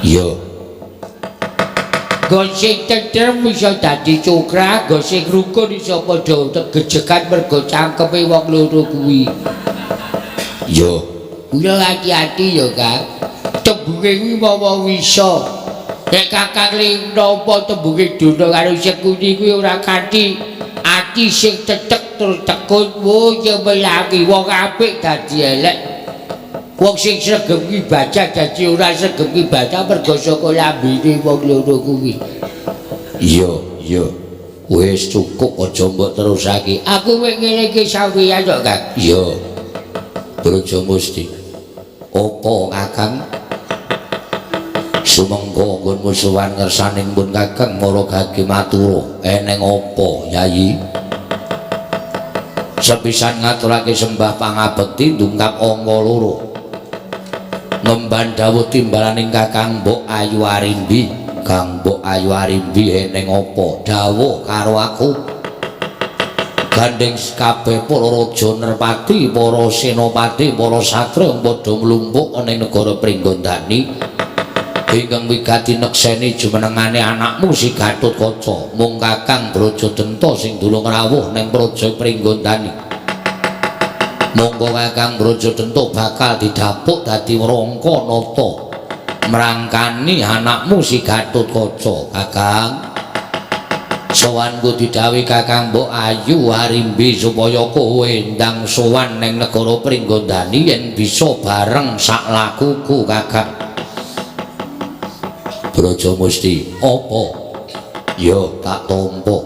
Iya. Nggon sing tentrem iso dadi cukra, nggon sing rukun iso padha tegejegan mergo cangkeme wong loro kuwi. Iya. Kula ati-ati ya, Kang. Tembunge kuwi mawa wisa. Nek Kakang le nampa tembunge Durna karo Sengkuni kuwi ora kanthi ati sing tetek tur tekun, wo nyemelangi wong apik dadi elek. Wong sing sregep ibadah dadi ora sregep ibadah mergo saka lambene wong loro kuwi. Iya, iya. Wis cukup aja mbok terusake. Aku wis ngelingke sampeyan kok, Kang. Iya. Brajamusti. Apa, Kakang? Sumengga nggonmu sowan ngersaning pun Kakang mara gage matura. Eneng apa, Yayi? Sepisan ngaturake sembah pangabekti ndungkap angka loro. Ngemban dawuh timbalaning Kakang Mbok Ayu Arimbi. Kang Mbok Ayu Arimbi eneng apa? Dawuh karo aku. Gandeng kabeh para raja nerpati, para senopati, para satriya padha mlumpuk ana ing negara Pringgondani. Ingkang wigati nekseni jumenengane anakmu si Gatotkaca. Mung Kakang Brajadenta sing durung rawuh ning Praja Pringgondani. Monggo Kakang Brajadenta bakal didapuk dadi Wrangka Nata mrangkani anakmu si Gatotkaca. Kakang, sowanku didhawuhi Kakang Mbok Ayu Arimbi supaya kowe ndang sowan ning negara Pringgondani yen bisa bareng sak lakuku. Kakang Brajamusti, apa? Ya tak tampa.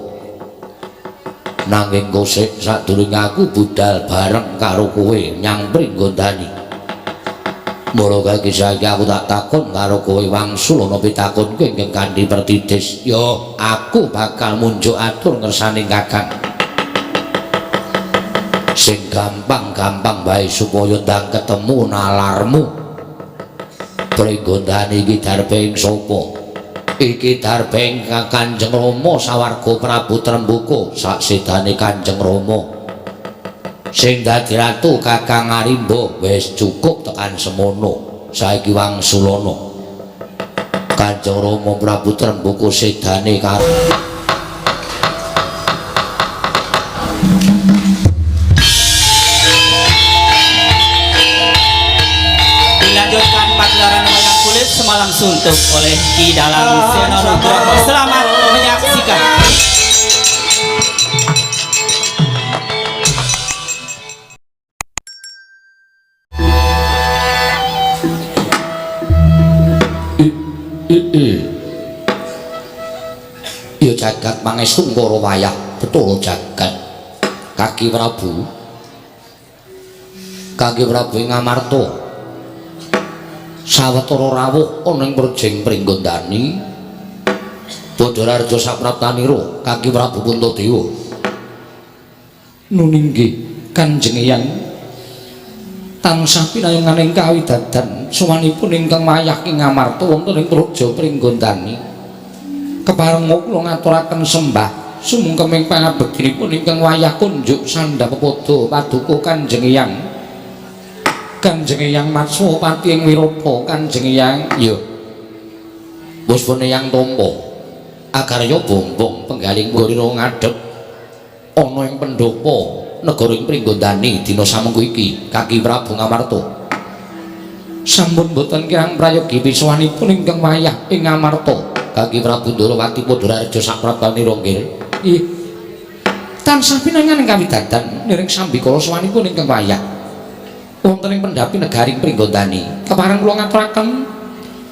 Nanging kosek sadurunge aku budal bareng karo kowe nyang Pringgondani. Mula kaki saiki aku tak takon karo kowe wangsul ana pitakonku ingkang kanthi pertitis. Ya, aku bakal munjuk atur ngersane Kakang. Sing gampang-gampang bae supaya ndang ketemu nalarmu. Pringgondani iki darbe ing sapa? Iki darbe ing Kanjeng Rama sawarga Prabu Trembuka, saksedane Kanjeng Rama. Sing dadi ratu Kakang Arimba. Wis cukup tekan semono. Saiki wangsulana. Kanjeng Rama Prabu Trembuka sedane karo Dilanjutkan pagelaran wayang kulit semalam suntuk oleh Ki Dalang Seno Nugroho. Selamat menyaksikan. Ya jagat pangestu ngkara wayah Bathara jagat. Kaki Prabu. Kaki Prabu ing Ngamarta. Sawetara rawuh ana ing Prejeng Pringgondani. Badararja sapraptanira Kaki Prabu Puntadewa. Nuninggi Kanjeng Eyang tansah pinayunganing kawidadan sowanipun ingkang wayah ing Ngamarta wonten ing Praja Pringgondani. Kepareng kula ngaturaken sembah sumungkeming pangabektinipun ingkang wayah kunjuk sandha pepada paduka Kanjeng Eyang. Kanjeng Eyang Matswapati ing Wirata. Kanjeng Eyang, ya. Puspane Eyang tampa agarya bombong penggaling gorira ngadhep ana ing pendhapa negara ing Pringgondani dina samengko iki. Kaki Prabu Ngamarta sampun boten kirang prayogi pisowanipun ingkang wayah ing Ngamarta. Kaki Prabu Ndorowati Padhararja saprapanira nggih. Ih. Tansah pinangan kawidadan niring sambikala sowanipun ingkang wayah wonten ing pendhapi negaring Pringgondani. Kepareng kula ngaturaken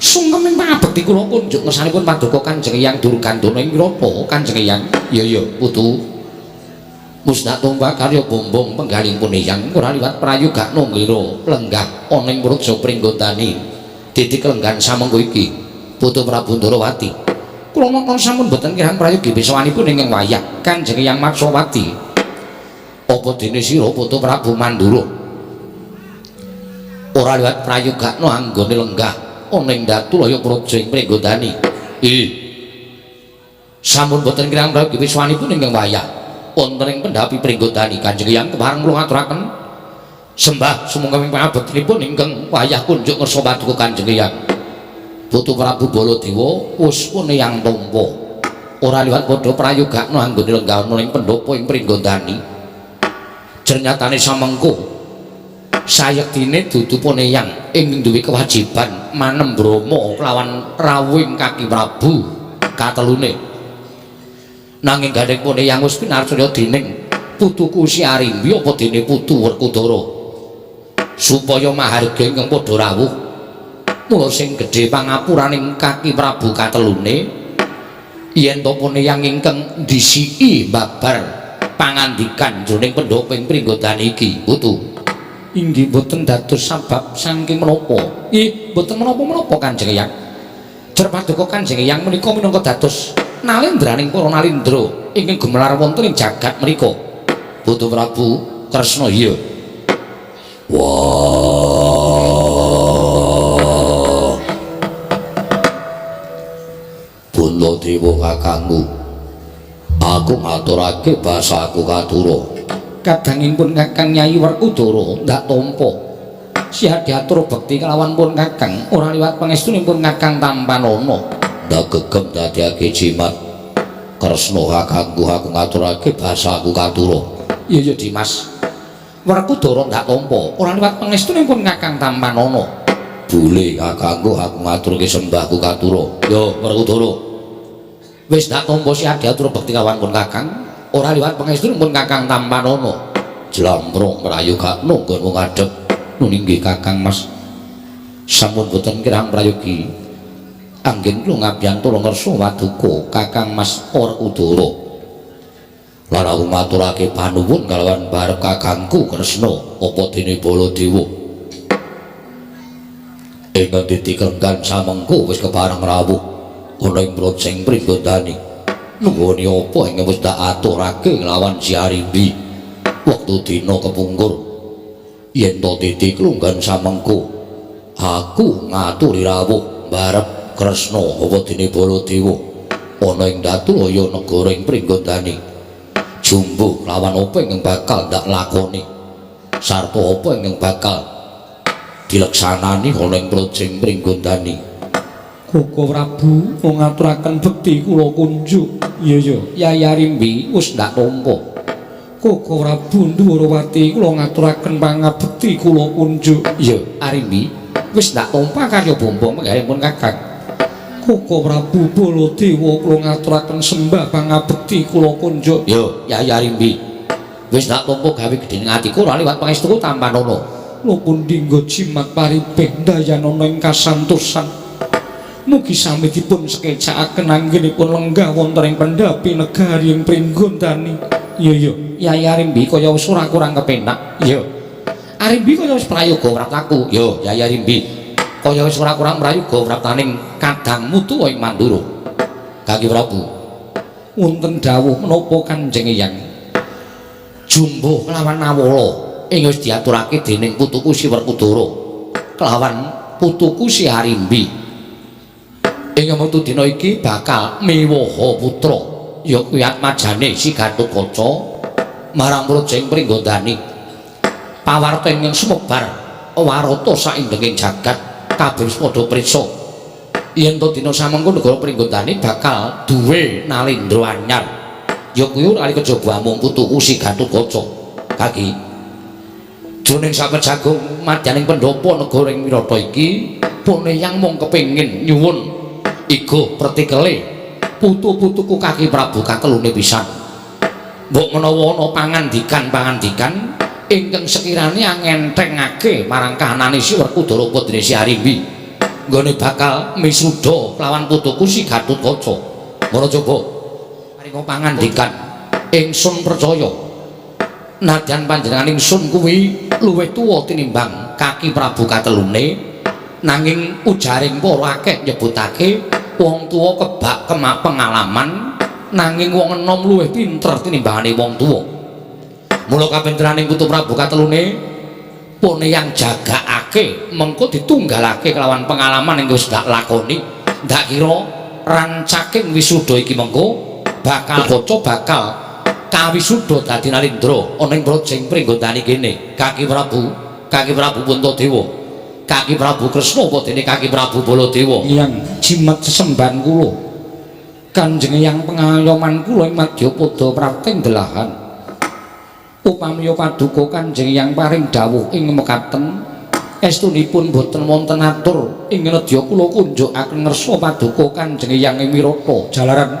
sungkeming pangabekti kula kunjuk ngersanipun paduka Kanjeng Eyang Durgandana ing Wirata. Kanjeng Eyang, ya ya putu. Musnah tumpa karya bombong penggaling pun Eyang ora liwat prayogakna ngira lenggah ana ing Praja Pringgondani. Titik lenggan samengko iki Putu Prabu Ndorowati. Kula mongkon sampun boten kirang prayogi pisowanipun ingkang wayah Kanjeng Eyang Matswapati. Apa dene sira Putu Prabu Mandura ora liwat prayogakna anggone lenggah ana ing Datulaya Praja ing Pringgondani. Ih. Sampun boten kirang prayogi pisowanipun ingkang wayah wonten ing pendhapi Pringgondani. Kanjeng Eyang kepareng kula ngaturaken sembah sumangga pangabektinipun ingkang wayah kunjuk ngersa paduka Kanjeng Eyang. Putu Prabu Baladewa wis pun yang tampa. Ora liwat padha prayogakno anggone lenggah ana ing pendopo ing Pringgondani. Jernyatane samengko sayektine dudu Poneyang ing duwe kewajiban manem brama kelawan rawuhing Kaki Prabu katelune. Nanging gandeng Poneyang wis pinarcaya dening putuku Si Arimbi apa dene putu Werkudara supaya maharga ingkang padha rawuh. Mula sing gedhe pangapuraning Kaki Prabu katelune yen to Poneyang ingkang ndhisiki babar pangandikan jroning pendopo ing Pringgondani iki. Putu inggih boten dados sabab saking menapa? Ih, boten menapa-menapa Kanjeng Eyang. Jer paduka Kanjeng Eyang menika minangka dados nalendraning para nalendra ingkang gumelar wonten ing jagat menika. Putu Prabu Kresna iya. Wah. Baladewa kakangku, aku ngaturake basaku katura. Kadangipun Kakang Nyai Werkudara ndak tampa. Siap diatur bekti kelawan pun Kakang, ora liwat pangestunipun Kakang tampanana. Ndak gegem dadiake jimat. Kresna kakangku, aku ngaturake basaku katura. Iya ya Dimas. Werkudara ndak tampa, ora liwat pangestunipun Kakang tampanana. Bule kakangku, aku ngaturke sembahku katura. Yo Werkudara. Wis ndak tampa siap diatur bekti kawan pun Kakang, ora liwat pangestunipun Kakang tampanana. Jlamprong prayogakno nggonmu ngadhep. Nun inggih Kakang Mas. Sampun boten kirang prayogi. Anggen kula ngabiyantara ngersa waduka Kakang Mas Werkudara. Lan aku ngaturake panuwun kalawan barep kakangku Kresna apa dene Baladewa. Ing ngendi diklenggan samengko wis kepareng rawuh ana ing Brojeng Pringgondani. Nunggoni apa ing wis tak aturake nglawan Si Arimbi wektu dina kepungkur. Yen to titi klunggan samengko aku ngaturi rawuh barep Kresna apa dene Baladewa ana ing Datulaya negara ing Pringgondani. Jumbuh lawan apa ingkang bakal ndak lakoni sarta apa ingkang bakal dileksanani ana ing Brojeng Pringgondani. Koko Prabu ngaturaken bekti kula kunjuk. Iya ya, Yai Arimbi wis ndak tampa. Koko Prabu Ndhuwarawati kula ngaturaken pangabekti kula kunjuk. Iya, Arimbi wis ndak tampa karya bombong penggaweanipun Kakang. Koko Prabu Baladewa kula ngaturaken sembah pangabekti kula kunjuk. Yo, Yai Arimbi wis ndak tampa gawe gedhe ing atiku ora liwat pangestuku tampanana. Lho pundi nggo jimat paribeh dayanana ing kasantosan. Mugi sami dipun sekecakaken anggenipun lenggah wonten ing pendhapi negari ing Pringgondani. Iya ya, Yai Arimbi kaya wis ora kurang kepenak. Iya. Arimbi kaya wis prayoga wrataku. Yo, Yai Arimbi kaya wis ora kurang prayoga wrataning kadangmu tuwa ing Mandura. Kaki Prabu, wonten dawuh menapa Kanjeng Eyang? Jumbuh kelawan Nawala ing wis diaturake dening putuku Si Werkudara kelawan putuku Si Arimbi. Ing wektu dina iki bakal miwaha putra ya kuwi atmajane Si Gatotkaca marang Brojeng Pringgondani. Pawarta ingkang sumebar warata saindenging jagat kabeh wis padha prisa yen to dina samengko negara Pringgondani bakal duwe nalendra anyar ya kuwi ora kejaba amung putuku Si Gatotkaca. Kaki jroning saben jagung madyaning pendopo negara ing Wirata iki Poneyang mung kepengin nyuwun igo pertikele putu-putuku Kaki Prabu katelune pisan. Mbok menawa ana pangandikan-pangandikan ingkang sekirane angenthengake marang kahanane Si Werkudara apa dene Si Arimbi nggone bakal misuda kelawan putuku Si Gatotkaca. Ngono coba paringa pangandikan ingsun percaya nadyan panjenengan ingsun kuwi luwih tuwa tinimbang Kaki Prabu katelune, nanging ujaring para akeh nyebutake wong tuwa kebak kemak pengalaman, nanging wong enom luwih pinter tinimbangane wong tuwa. Mula kapinteraning Putu Prabu katelune Poneyang jagakake mengko ditunggalake kelawan pengalaman ingkang wis ndak lakoni. Ndak kira rancaking wisuda iki mengko bakal kaca bakal kawisuda dadi nalendra ana ing Brojeng Pringgondani kene. Kaki Prabu, Kaki Prabu Puntadewa. Kaki Prabu Kresna apa dene Kaki Prabu Baladewa? Yang jimat sesembahan kula. Kanjeng Hyang pengayoman kula ing madyapada prapting delahan. Upami paduka Kanjeng Hyang paring dawuh ing mekaten, estunipun boten wonten atur ing nedya kula kunjukaken ngersa paduka Kanjeng Hyang ing wirata jalaran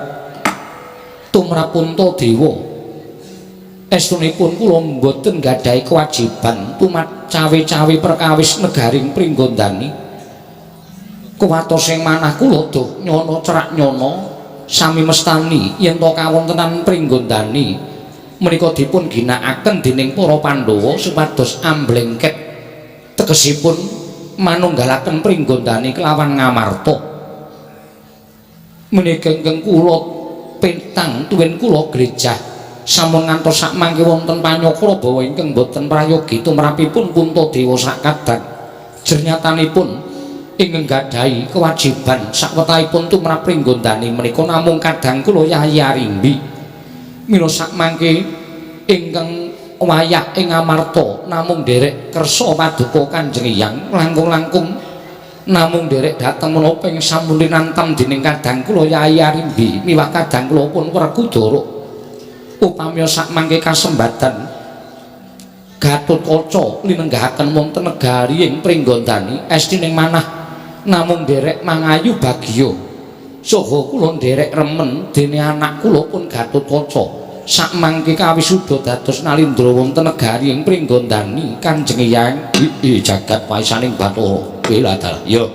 tumrap Puntadewa. Estunipun kula mboten gadahi kewajiban tumat cawe-cawe perkawis negaring Pringgondani. Kuwatos ing manah kula duh nyono cerak nyono sami mestani yen to kawontenan Pringgondani menika dipun ginakaken dening para Pandhawa supados amblengket tegesipun manunggalaken Pringgondani kelawan Ngamarta. Menika ingkang kula pentang tuwin kula grejah sampun ngantos sak mangke wonten panyokra bawa ingkang boten prayogi tumrapipun Puntadewa sakadang. Jernyatanipun ingkang gadahi kewajiban sakwetahipun tumrap Pringgondani menika namung kadang kula Yayi Arimbi. Mila sak mangke ingkang wayah ing Amarta namung nderek kersa paduka Kanjeng Hyang langkung-langkung namung nderek dhateng menapa ing sampun linantam dening kadang kula Yayi Arimbi miwah kadang kula pun Werkudara. Upami sak mangke kasembatan Gatotkaca linenggahaken wonten negari ing Pringgondani estining manah namung nderek mangayu bagya saha kula nderek remen dene anak kula pun Gatotkaca sak mangke kawisuda dados nalindra wonten negari ing Pringgondani Kanjeng Hyang jagat paisaning Bathara. Wiladal ya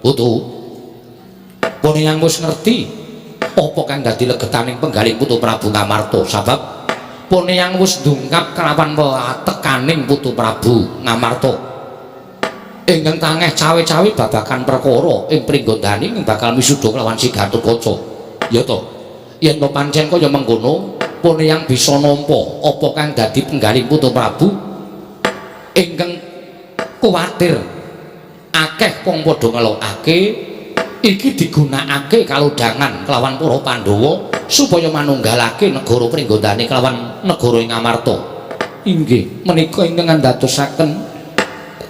putu pun yang wis ngerti apa kang dadi legetaning penggalih Putu Prabu Ngamarta sabab pun yang wis ndungkap kelawan tekaning Putu Prabu Ngamarta ingkang tangeh cawe-cawe babagan perkara ing Pringgondani ing bakal misuda kelawan si Gatotkaca. Ya to, yen to pancen kaya mengkono pun yang bisa nampa apa kang dadi penggalih Putu Prabu ingkang kuwatir akeh wong padha ngelokake iki digunakake kalodhangan kelawan para Pandhawa supaya manunggalake negara Pringgondani kelawan negara ing Amarta. Inggih, menika ingkang andadosaken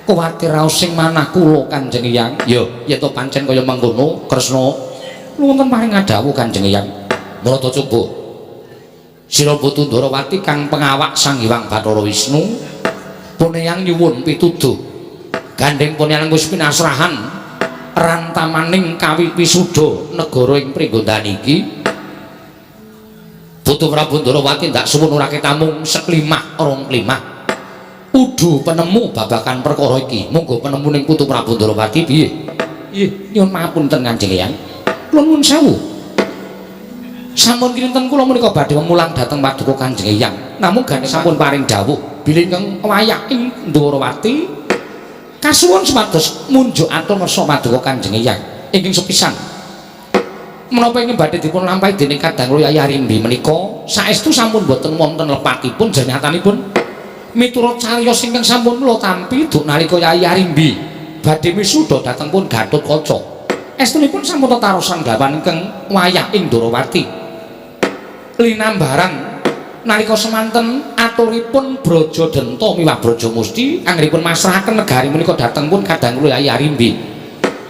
kuwatir raos sing manah kula Kanjeng Hyang. Ya, yen to pancen kaya mengkono Kresna nuwun paring dawuh Kanjeng Hyang. Mrata coba sira Putu Ndorowati kang pengawak Sang Hyang Bathara Wisnu pun yang nyuwun pituduh gandeng pun yang wis pinasrahan rantamaning kawi wisuda negara ing Pringgondani iki. Putu Prabu Ndorowati ndak suwun ora ketamung seklimah rong klimah udu penemu babagan perkara iki. Monggo penemu ning Putu Prabu Ndorowati piye? Nggih, nyuwun pangapunten Kanjeng Hyang, kula nuwun sewu sampun kinten kula menika badhe memulang dhateng paduka Kanjeng Hyang namung gandeng sampun paring dawuh bilih ingkang wayah ing Ndorowati kasuwun supados munjuk atur ngersa paduka Kanjeng Hyang ingkang sepisan menapa ingkang badhe dipun lampahi dening kadang kula Yayi Arimbi menika saestu sampun boten wonten lepatipun jernyatanipun miturut cariyos ingkang sampun kula tampi duk nalika Yayi Arimbi badhe misuda dhateng pun Gatotkaca estunipun sampun tetarosan gawan ingkang wayah ing Ndorowati linambaran nalika semanten aturipun Braja Denta miwah Braja Musti anggenipun masrahaken negari menika dhateng pun kadang kula Yayi Arimbi.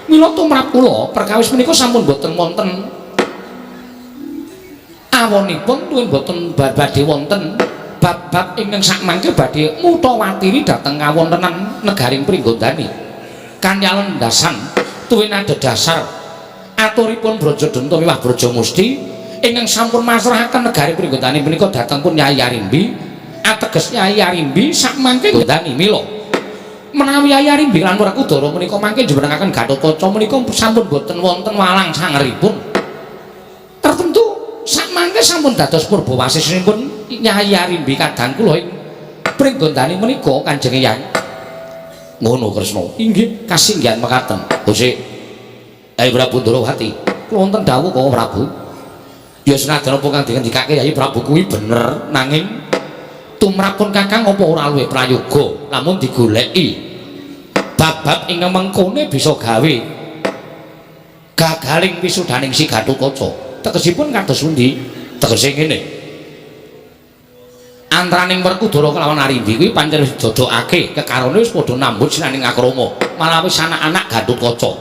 Mila tumrap kula perkawis menika sampun boten wonten awonipun tuwin boten badhe wonten bab-bab ingkang sakmangke badhe mutawatiri dhateng kawontenan negaring Pringgondani. Kanthi landasan tuwin adhedhasar aturipun Braja Denta miwah Braja Musti ingkang sampun masrahaken negari Pringgondani menika dhateng pun Yayi Arimbi ateges Yayi Arimbi sakmangke Pringgondani. Mila menawi Yayi Arimbi lan Werkudara menika mangke jumenengaken Gatotkaca menika sampun boten wonten walang sangeripun tertentu sakmangke sampun dados purbawasisinipun Yayi Arimbi kadang kula ing Pringgondani menika Kanjeng Hyang. Ngono Kresna. Inggih, kasinggihan mekaten. Gusti Yayi Prabu Ndorowati kula wonten dawuh kok Prabu. Ya senajan apa kang dingendikake Yayi Prabu kuwi bener nanging tumrapun Kakang apa ora luwih prayoga lamun digoleki bab-bab ingkang mengkone bisa gawe gagaling wisudaning si Gatotkaca. Tegesipun kados pundi? Tegese ngene. Antaraning Werkudara kelawan Arimbi kuwi pancen wis dodokake, kekarone wis padha nambut sinaning akrama, malah wis anak-anak Gatotkaca.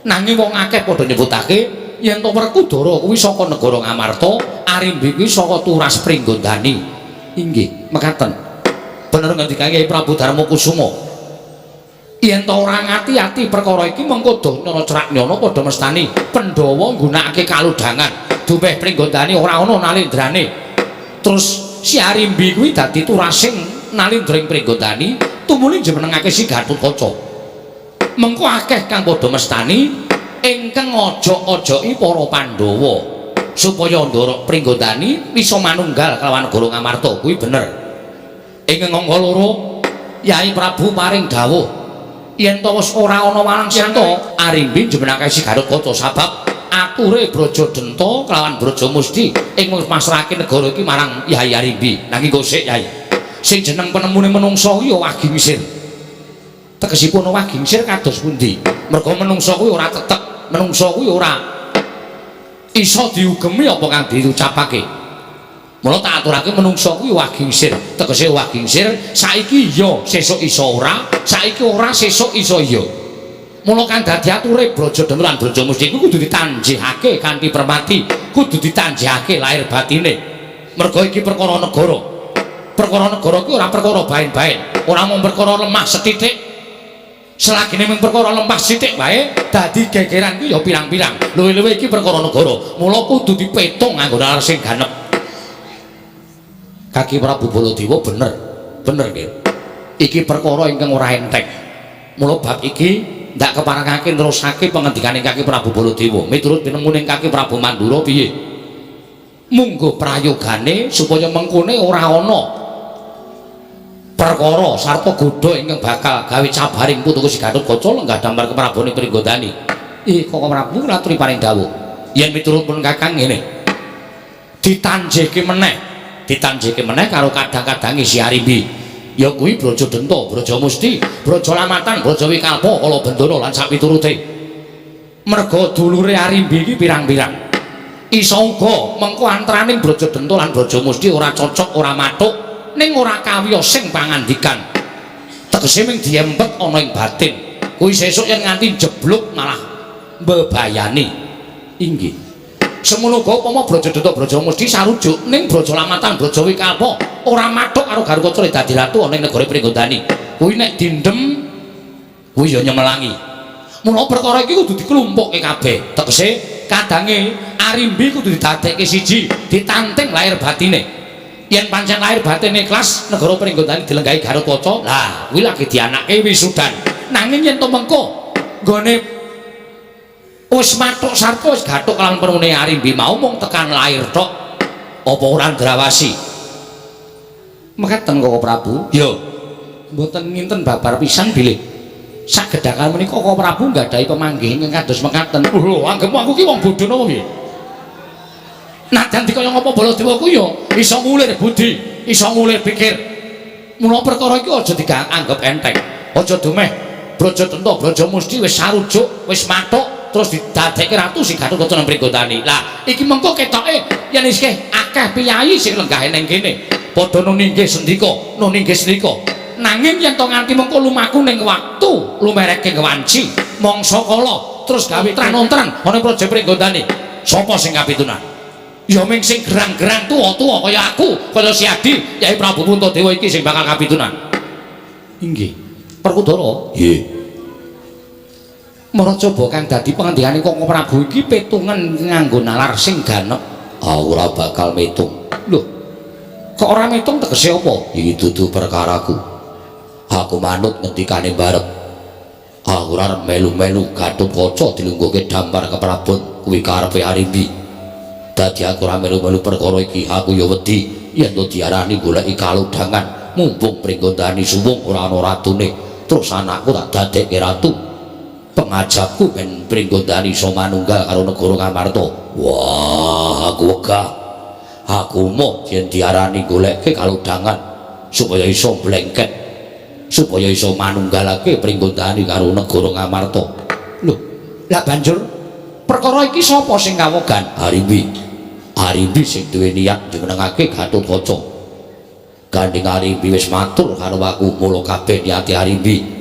Nanging wong akeh padha nyebutake yen to Werkudara kuwi saka negara Ngamarta, Arimbi kuwi saka Turas Pringgondani. Inggih, mekaten. Bener ngendikane Kyai Prabu Darma Kusuma. Yen to ora ngati-ati perkara iki mengko donya cerak nyana padha mestani Pandhawa nggunakake kalodhangan dumeh Pringgondani ora ana nalendrane. Terus si Arimbi kuwi dadi turasing nalendra ing Pringgondani tumuli jumenengake si Gatotkaca. Mengko akeh kang padha mestani ingkang ojok-ojoki para Pandhawa supaya Ndara Pringgondani bisa manunggal kelawan negara Ngamarta kuwi bener. Ing angka loro Yai Prabu paring dawuh yen to wis ora ana walang santa Arimbi jumenengake si Gatotkaca sabab ature Braja Denta kelawan Braja Musti ing masrahake negara iki marang Yai Arimbi. Nanging kosik Yai, sing jeneng penemune menungsa kuwi ya wagingsir. Tegesipun wagingsir kados pundi? Merga menungsa kuwi ora tetep, menungsa kuwi ora iso diugemi apa kang diucapake. Mula tak aturake menungsa kuwi wagingsir. Tegese wagingsir saiki iya, sesuk iso ora, saiki ora, sesuk iso iya. Mula kang dadi ature Braja Denta lan Braja Musti kuwi kudu ditanjihake kanthi permati, kudu ditanjihake lahir batine. Merga iki perkara negara. Perkara negara kuwi ora perkara baen-baen, ora mung perkara lemah sethithik. Selagine mung perkara lemah sithik wae dadi gegeran kuwi ya pirang-pirang. Luwih-luwih iki perkara negara. Mula kudu dipetung nganggo nalar sing ganep. Kaki Prabu Baladewa bener. Bener nggih. Iki perkara ingkang ora enteng. Mula bab iki ndak keparengake nerusake pengendikane Kaki Prabu Baladewa. Miturut pinemune Kaki Prabu Mandura piye? Munggo prayogane supaya mengkone ora ana perkara sarta godha ingkang bakal gawe cabaring putuku si Gatotkaca lenggah damar keprabone Pringgondani. Koko Prabu laturi paring dawuh. Yen miturut pun Kakang ngene. Ditanjihke meneh, ditanjihke meneh karo kadang-kadange si Arimbi. Ya kuwi Braja Denta, Braja Musti, Braja Lamatan, Braja Wikalpa, Kala Bendana lan sapiturute. Merga dulure Arimbi iki pirang-pirang. Iso uga mengko antaraning Braja Denta lan Braja Musti ora cocok, ora mathuk, ning ora kawiyos sing pangandikan. Tegese ming diempet ana ing batin. Kuwi sesuk yen nganti jeblok malah mbebayani. Inggih. Semono uga upama Braja Denta, Braja Musti sarujuk ning Braja Lamatan, Braja Wikalpa ora mathuk karo Garukaca dadi ratu ana ing negara Pringgondani. Kuwi nek dindem kuwi ya nyemelangi. Mula perkara iki kudu diklumpukke kabeh. Tegese kadange Arimbi kudu didadekke siji, ditanting lahir batine. Yen pancen lahir batine ikhlas negara Pringgondani dilenggahi Garukaca, lah kuwi lagi dianake wisudan. Nanging yen to mengko nggone wis mathuk sarta wis gathuk lan permune Arimbi mau mung tekan lahir tok apa ora ndrawasi. Mekaten Koko Prabu? Ya. Mboten nginten babar pisan bilih sagedhakan menika Koko Prabu nggadahi pemanggih ingkang kados mekaten. Lho, anggepmu aku ki wong bodho napa piye? Najan dikaya ngapa Baladewa ku ya iso ngulir budi, iso ngulir pikir. Mula perkara iki aja dianggep enteng. Aja dumeh Braja Denta, Braja Musti wis sarujuk, wis mathuk terus didadekke ratu sing Gatotkaca nang Pringgondani. Lah, iki mengko ketoke yen isih akeh piyayi sing lenggahe ning kene. Padha nuni nggih sendika, nuni nggih sendika. Nanging yen to nganti mengko lumaku ning wektu lumereke wanci, mangsa kala terus gawe tran-ontran ana Praja Pringgondani. Sapa sing kapitunan? Ya ming sing gerang-gerang tuwa-tuwa kaya aku, kaya si Adi, Yai Prabu Puntadewa iki sing bakal kapitunan. Inggih. Werkudara? Nggih. Mara coba kang dadi pengendikane Koko Prabu iki petungan nganggo nalar sing ganep. Ah, ora bakal metung. Lho. Kok ora metung tegese apa? Iki dudu perkaraku. Aku manut ngendikane barep. Aku ora arep melu-melu Gatotkaca dilungguhke dampar keprabon kuwi karepe Arimbi. Dadi aku ora melu-melu perkara iki, aku ya wedi yen to diarani goleki kalodhangan mumpung Pringgondani suwung ora ana ratune. Terus anakku tak dadekke ratu. Pengajapku ben Pringgondani iso manunggal karo negara Ngamarta. Wah, aku wegah. Aku moh yen diarani goleke kalodhangan supaya iso blengket, supaya iso manunggalake Pringgondani karo negara Ngamarta. Lho, lah banjur perkara iki sapa sing kawogan? Arimbi. Arimbi sing duwe niat njenengake Gatotkaca. Gandeng Arimbi wis matur karo aku, mula kabeh niati Arimbi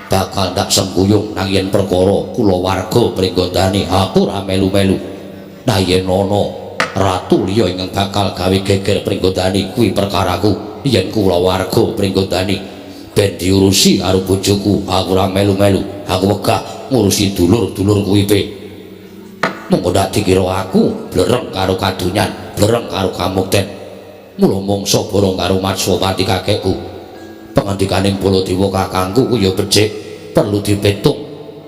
bakal ndak sengkuyung nang yen perkara kulawarga Pringgondani aku ora melu-melu. Nah yen ana ratu liya ingkang bakal gawe geger Pringgondani kuwi perkaraku. Yen kulawarga Pringgondani ben diurusi karo bojoku, aku ora melu-melu. Aku wegah ngurusi dulur-dulur kuwi pe. Monggo ndak dikira aku blereng karo kadonyan, blereng karo kamukten. Mula mangsa borong karo Matswapati kakekku. Pangandikaning Baladewa kakangku kuwi ya becik, perlu dipetung.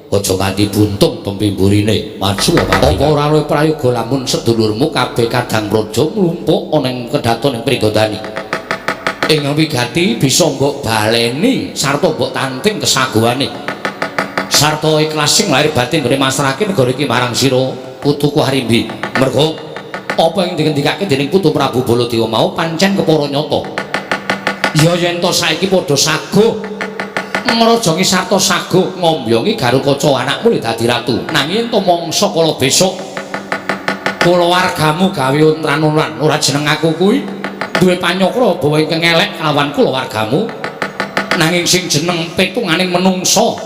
Aja nganti buntung pempimburine Matswapati. Apa ora luwih prayoga lamun sedulurmu kabeh kadang praja mlumpuk ana ing kedaton ing Pringgondani. Ing wigati bisa mbok baleni sarta mbok tanting kesaguhane. Sarta ikhlas sing lahir batin nggone masrahake negara iki marang sira putuku Arimbi. Mergo apa yang dingendikake dening Putu Prabu Baladewa mau pancen kepara nyata. Ya yen to saiki padha saguh ngrajangi sarta saguh ngombyongi Garukaca anakmu le dadi ratu. Nanging yen to mangsa kala besok kulawargamu gawe ontran-ontran ora jeneng aku kuwi duwe panyokra bawa ingkang elek kelawan kulawargamu. Nanging sing jeneng petunganing menungsa,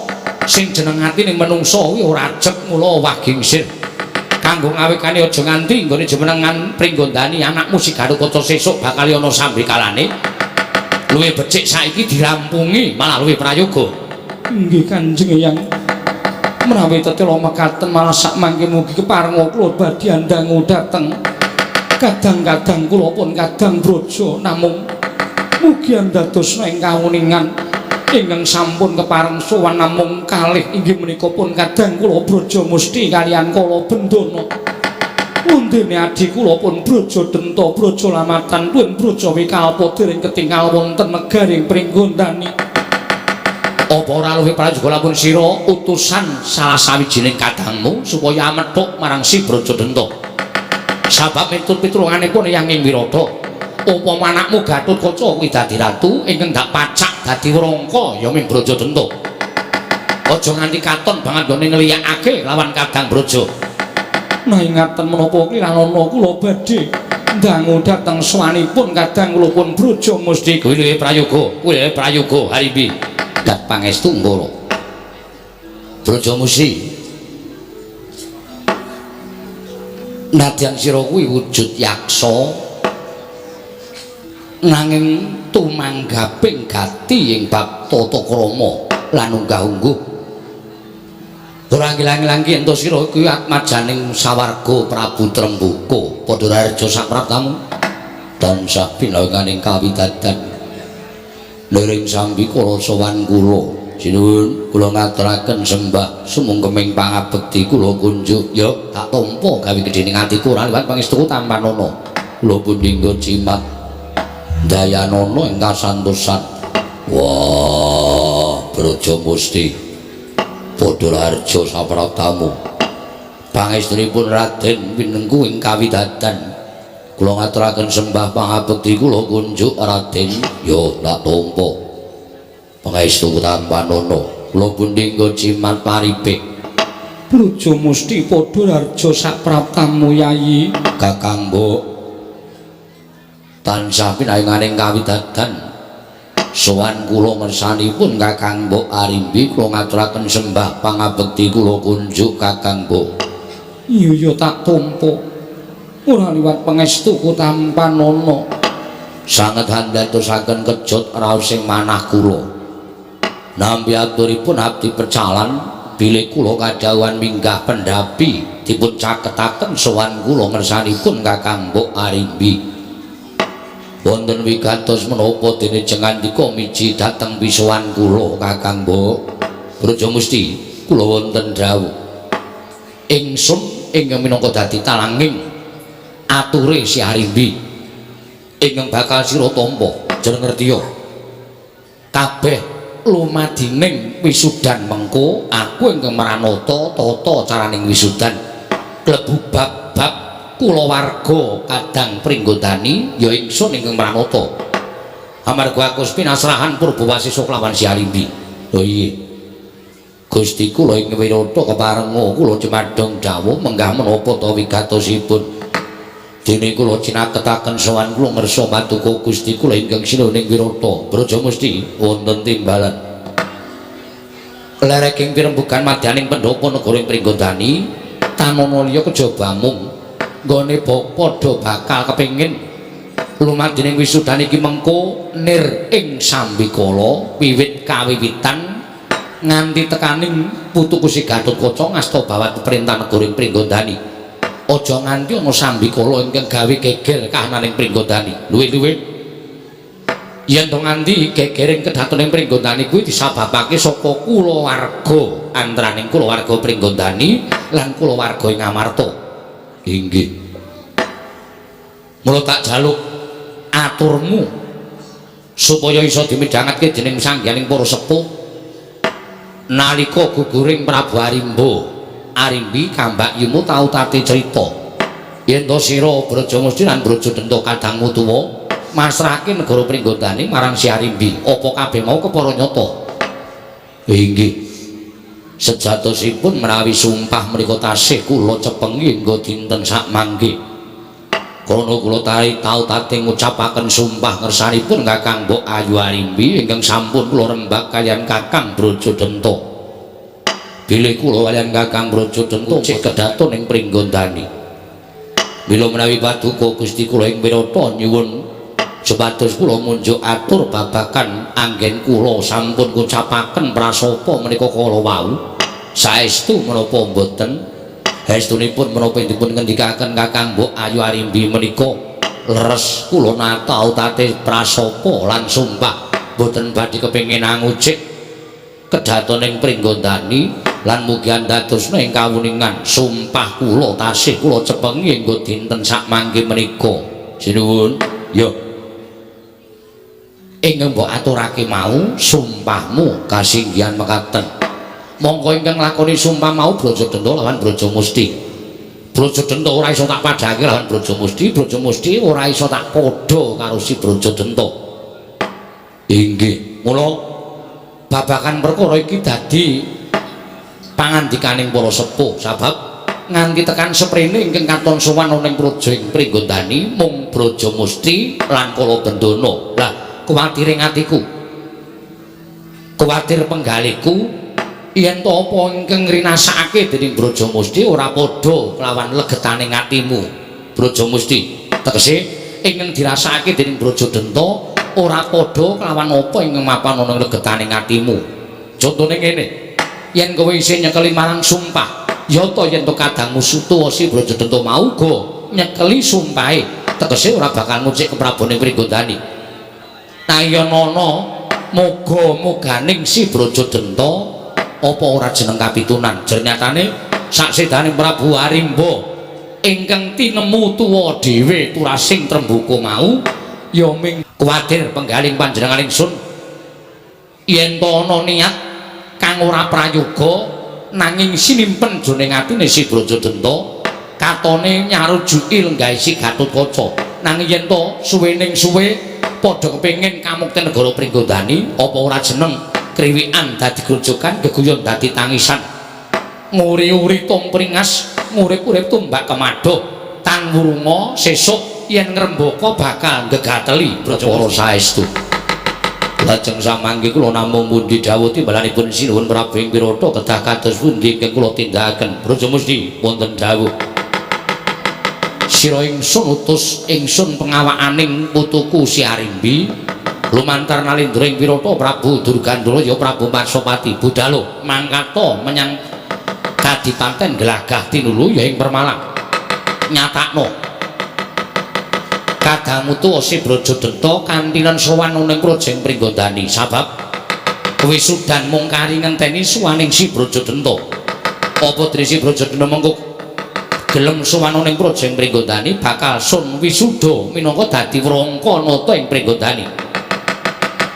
sing jeneng atine menungsa kuwi ora ajeg mula owah gingsir. Kanggo ngawekane aja nganti nggone jumenengan Pringgondani anakmu si Garukaca sesuk bakal ana sambikalane. Luwih becik saiki dirampungi malah luwih prayoga. Nggih Kanjeng Eyang. Menawi tetela mekaten malah sak mangke mugi keparenga kula badhe andangu dhateng kadang-kadang kula pun kadang braja namung mugi andadosna ing kawuningan ingkang sampun kepareng sowan namung kalih inggih menika pun kadang kula braja musti kaliyan kala bendana. Wondene adi kula pun braja denta braja lamatan pun braja wikalpa dereng ketingal wonten negaring Pringgondani. Apa ora luwih prayoga lamun sira utusan salah sawijining kadangmu supaya amethuk marang si Braja Denta. Sabab miturut pitulunganipun Eyang ing Wirata, upama anakmu Gatotkaca kuwi dadi ratu ingkang dak pacak dadi wrangka ya ming Braja Denta. Aja nganti katon banget nggone ngliyakake lawan kadang braja. Nah ingaten menapa kiranana kula badhe ndangu dhateng sowanipun kadang kula pun braja musti kuwi luwih prayoga, kuwi luwih prayoga Arimbi. Dat pangestu Ngoro. Braja Musti. Nadyan sira kuwi wujud yaksa nanging tumanggaping gati ing bab tata krama lan unggah-ungguh. Ora ngilang-ilang yen to sira kuwi atmajaning sawarga Prabu Trembuka. Padha raharja sapraptamu tansah pinanganing kawidadan. Liring sambi kula sowan kula. Sinuwun kula ngaturaken sembah sumungkeming pangabekti kula kunjuk. Ya tak tampa gawe gedhening atiku ora liwat pangestuku tampanana. Kula pundi nggo jimat dayanana ing kasantosan. Wah, Braja Musti. Padha raharja sapraptamu. Pangestunipun Raden winengku ing kawidadan. Kula ngaturaken sembah pangabekti kula kunjuk Raden. Ya tak tampa. Pangestu tampanana. Kula pundi nggo jimat paripik. Braja Musti padha raharja sapraptamu Yayi. Kakang Mbok tansah pinayenganing kawidadan. Sowan kula ngersanipun Kakang Mbok Arimbi kula ngaturaken sembah pangabekti kula kunjuk Kakang Mbok. Iya ya tak tampa. Ora liwat pangestuku tampanana. Sanget handatosaken kejot raos sing manah kula. Nampi aturipun abdi pecalan bilih kula kadhawuhan minggah pendhapi dipun caketaken sowan kula ngersanipun Kakang Mbok Arimbi. Wonten wigatos menapa dene jengandika miji dhateng pisowan kula Kakang Mbok. Braja Musti kula wonten dawuh. Ingsun ingkang minangka dadi talanging ature si Arimbi ingkang bakal sira tampa jeneng ngertiya kabeh lumadining wisudan mengko aku ingkang mranata tata caraning wisudan klebu bab-bab kulawarga kadang Pringgondani ya ingsun ingkang mranata amarga aku pinasrahan Purbawasisa kelawan si Arimbi. Oh iya Gusti kula ing Wirata keparenga kula jumadong dawuh menggah menapa ta wigatosipun. Dene kula cinaketaken sowan kula ngersa paduka Gusti kula ingkang sinuhun ing Wirata. Brajamusti wonten timbalan. Lereking pirembugan madyaning pendhapa negara ing Pringgondani tanana liya kejaba mung nggone padha bakal kepengin lumadining wisudan iki mengko nir ing sambikala wiwit kawiwitan nganti tekaning putuku si Gatotkaca ngasta bawat perintah negara ing Pringgondani. Aja nganti ana sambikala ingkang gawe geger kahananing Pringgondani. Luwih-luwih yen to nganti gegering kedaton ing Pringgondani kuwi disababake saka kulawarga antaraning kulawarga Pringgondani lan kulawarga ing Amarta. Inggih. Mula tak jaluk aturmu supaya iso dimidhangetke dening sanghyang para sepuh nalika guguring Prabu Arimba. Arimbi kambak yumu tau tate crita yen to sira Brajamusti lan Brajadenta kadangmu tuwa masrahake negara Pringgondani marang si Arimbi. Apa kabeh mau kepara nyata? Inggih. Sejatosipun menawi sumpah mriku tasih kula cepengi hingga dinten sakmangke. Krana kula tau tate ngucapaken sumpah ngersanipun Kakang Mbok Ayu Arimbi ingkang sampun kula rembak kaliyan Kakang Brajadenta. Bilih kula kaliyan Kakang Brajadenta cek kedaton ing Pringgondani. Mila menawi paduka Gusti kula ing Wirata nyuwun supados kula munjuk atur babagan anggen kula sampun ngucapaken prasapa menika kala wau. Saestu menapa mboten? Haestunipun menapa dipun ngendikaken Kakang Mbok Ayu Arimbi menika leres kula natau tate prasapa lan sumpah mboten badhe kepengin angucik kedaton ing Pringgondani lan mugi andadosna ing kawuningan sumpah kula tasih kula cepengi hingga dinten sakmangke menika. Sinuwun. Yo. Ingkang mbok aturake mau sumpahmu kasinggihan mekaten. Mongko ingkang nglakoni sumpah mau Brajadenta lawan Brajamusti. Brajadenta ora iso tak padhake lawan Brajamusti, Brajamusti ora iso tak padha karo si Brajadenta. Inggih. Mula babagan perkara iki dadi pangandikaning para sepuh sabab nganti tekan seprene ingkang katon sowan ana ing praja ing Pringgondani mung Brajamusti lan Kalabendana. Lah kuwatire atiku, kuwatir penggaliku yen to apa ingkang ngrinasake dening Brajamusti ora padha kelawan legetane atimu Brajamusti. Tegese ingkang dirasakake dening Brajadenta ora padha kelawan apa ingkang mapan ana ing legetane atimu. Contone ngene, yen kowe isih nyekeli marang sumpah, ya ta yen to kadangmu sutuwa si Brajadenta mau uga nyekeli sumpahe, tegese ora bakal ngucik keprabone Pringgondani. Nah yen ana moga-moganing si Brajadenta apa ora jeneng kapitunan. Jernyatane saksedane Prabu Arimba ingkang tinemu tuwa dhewe turasing trembuka mau ya ming kuwatir penggaling panjenengan ingsun yen to ana niat kang ora prayoga nanging sinimpen jroning atine si Brajadenta katone nyarujuki lenggahe si Gatotkaca. Nanging yen to suwening suwe padha kepengin kamukten negara Pringgondani apa ora jeneng kriwikan dadi grojogan, geguyon dadi tangisan, nguri-uri tumpringas, ngurip-urip tumbak kemadoh tan wurunga sesuk yen ngrembaka bakal gegateli Brajamusti saestu. Lajeng samangke kula namung pundi dawuh timbalanipun sinuwun Prabu ing Wirata kedah kados pundi ingkang kula tindakaken. Brajamusti wonten dawuh. Sira ingsun utus ingsun pengawakaning putuku si Arimbi lumantar nalindra ing Wirata Prabu Durgandara ya Prabu Marsopati budalo mangkata menyang kadipaten Glagah Tinulu ya ing Permalang. Nyatakno kadangmu tuwa si Brajadenta kantinan sowan ana ing praja ing Pringgondani sabab wisudan mung kari ngenteni suwaning si Brajadenta. Apa dene si Brajadenta mengko gelem sowan ana ing praja ing Pringgondani bakal sun wisuda minangka dadi wrangka nata ing Pringgondani.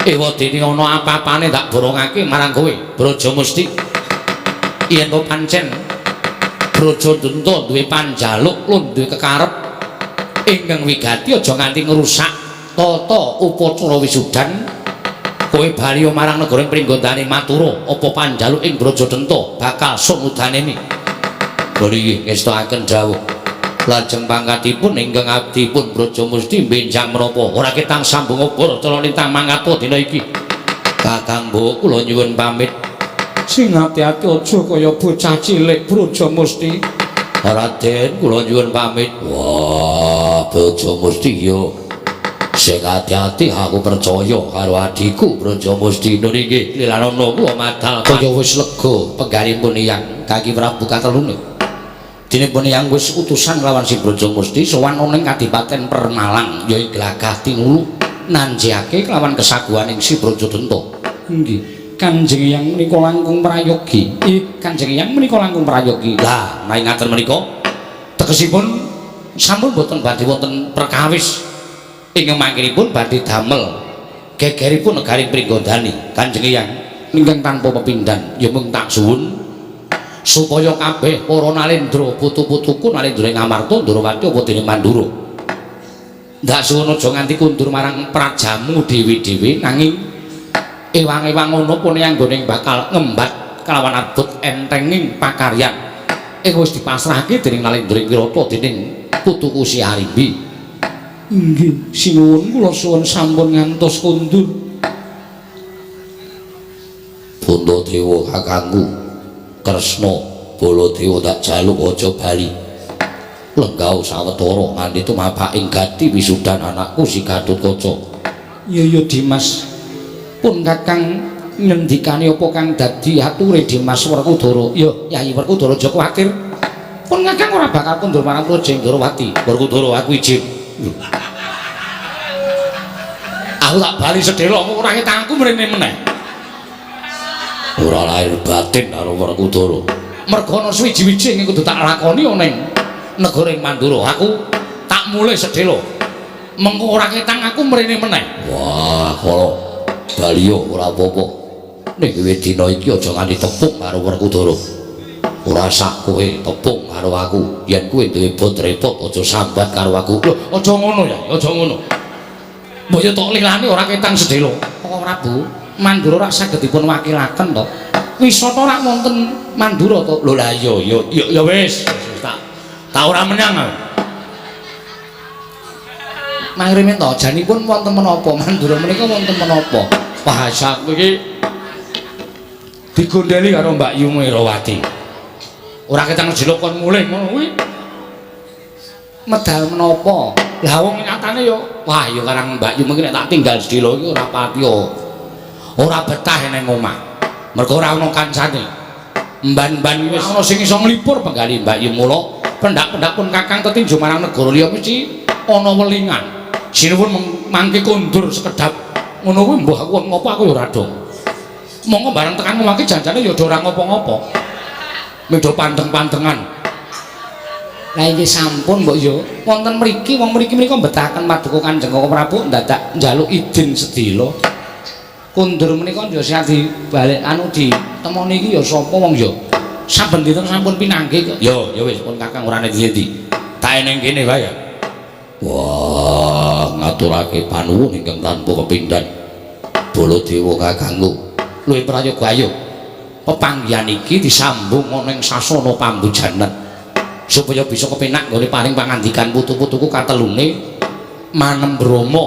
Ewa dene ana apa-apane tak borongake marang kowe Brajamusti. Yen to pancen Brajadenta duwe panjaluk lan duwe kekarep ingkang wigati aja nganti ngrusak tata upacara wisudan. Kowe bali marang negara ing Pringgondani matura apa panjaluk ing Brajadenta bakal sun udanene. Nggih ngestokaken dawuh. Lajeng pangkatipun ingkang abdipun Brajamusti benjang menapa ora ketang sambung obor cala lintang mangato dina iki. Kakang Mbok kula nyuwun pamit. Sing ati-ati aja kaya bocah cilik Brajamusti. Raden kula nyuwun pamit. Wah, Brajamusti yo. Sing ati-ati aku percaya karo adhiku Brajamusti. Nun inggih lilanono kula madal kaya wis lega penggalipun Eyang Kaki Prabu katelune. Dene pun yang wis utusan lawan si Brajamusti sowan ana ing Kadipaten Permalang ya ing Glagah Tinulu nanjihake kelawan kesaguhaning si Brajadenta. Nggih, Kanjeng Eyang menika langkung prayogi. Kanjeng Eyang menika langkung prayogi. Lah, menawi ngaten menika tegesipun sampun boten badhe wonten perkawis ingkang mangkinipun badhe damel gegeripun negari Pringgondani. Kanjeng Eyang ingkang tanpa pepindhan ya mung tak suwun supaya kabeh para nalendra putu-putuku nalendra ing Amarta Ndrawati apa dene Mandura. Ndak suwun aja nganti kundur marang prajamu dhewe-dhewe nanging ewang-ewang ngono pun anggone bakal ngembat kelawan abot entenging pakaryan ing wis dipasrahake dening nalendra ing Wirata dening putuku Si Arimbi. Inggih, sinuwun kula suwun sampun ngantos kundur. Puntadewa kakangku Kresna Baladewa tak jaluk aja bali. Lenggah sawetara nganti tumapak ing gati wisudan anakku si Gatotkaca. Iya ya Dimas. Pun Kakang ngendikane apa kang dadi ature Dimas Werkudara? Ya Yayi Werkudara aja kuwatir. Pun Kakang ora bakal kundur marang Praja Ndrawati. Werkudara aku izin. Aku tak bali sedhela ora ketangku mrene meneh. Ora lahir batin karo Werkudara. Merga ana suwiji-wiji ing kudu tak lakoni ana ing negara ing Mandura. Aku tak mulih sedhela. Mengko ora ketang aku mrene meneh. Wah, kala baliyo ora apa-apa. Ning dina iki aja nganti tepung karo Werkudara. Ora sak kowe tepung karo aku. Yen kowe duwe bot repot aja sambat karo aku. Lho, aja ngono ya, aja ngono. Mbok yo tok lilane ora ketang sedhela. Kok Prabu Mandura ora saged dipun wakilaken to. Wisata ora wonten Mandura to. Lho lah iya ya ya wis tak ora menang aku. Mangrimin to janipun wonten menapa Mandura menika wonten menapa? Bahasaku iki digondeli karo Mbak Yu Mirawati. Ora ketang jeluk kon mulih ngono kuwi. Medal menapa? Lah wong nyatane yo wah ya karang Mbak Yu mungkin nek tak tinggal sedhela iki ora patiya. Ora betah ning omah. Mergo ora ana kancane. Mban-mban wis ana sing iso nglipur penggali Mbak Yu mula pendak-pendak pun Kakang tetinju marang negara liya mesti ana welingan. Sinuwun mangke kondur sekedap ngono kuwi mbuh aku ngopo aku ya ora dong. Monggo bareng tekan omah iki janjane ya ora ngopo-ngopo. Medo panteng-pantengan. Lah inggih sampun mbok yo wonten mriki wong mriki menika mbetahaken paduka Kanjeng Koko Prabu ndadak njaluk idin sedhela. Kundur menika ya siap dibalik anu ditemoni iki ya sapa wong ya. Saben dinten sampun pinanggih kok. Ya ya wis pun Kakang ora nendi-endi. Tak eneng kene wae ya. Wah, ngaturake panuwun ingkang tanpa kepindhan. Baladewa kakangku, luwih prayoga ayo. Pepanggihan iki disambung ana ing sasana pambujanan. Supaya bisa kepenak nggone paring pangandikan putu-putuku katelune manembrama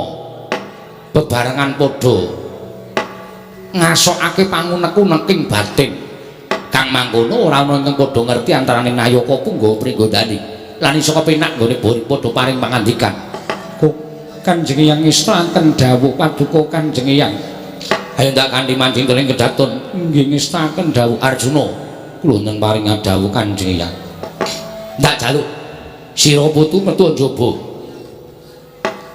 bebarengan padha ngasokake pangunek-uneking batin. Kang mangkono ora ana ingkang padha ngerti antaraning nayaka punggawa Pringgondani lan iso kepenak nggone padha paring pangandikan. Kanjeng Eyang ngestakaken dawuh paduka Kanjeng Eyang. Ayo ndak kanthi mancing dening kedaton. Nggih ngestakaken dawuh Arjuna. Kula neng paring dawuh Kanjeng Eyang. Ndak jaluk sira putu metu njaba.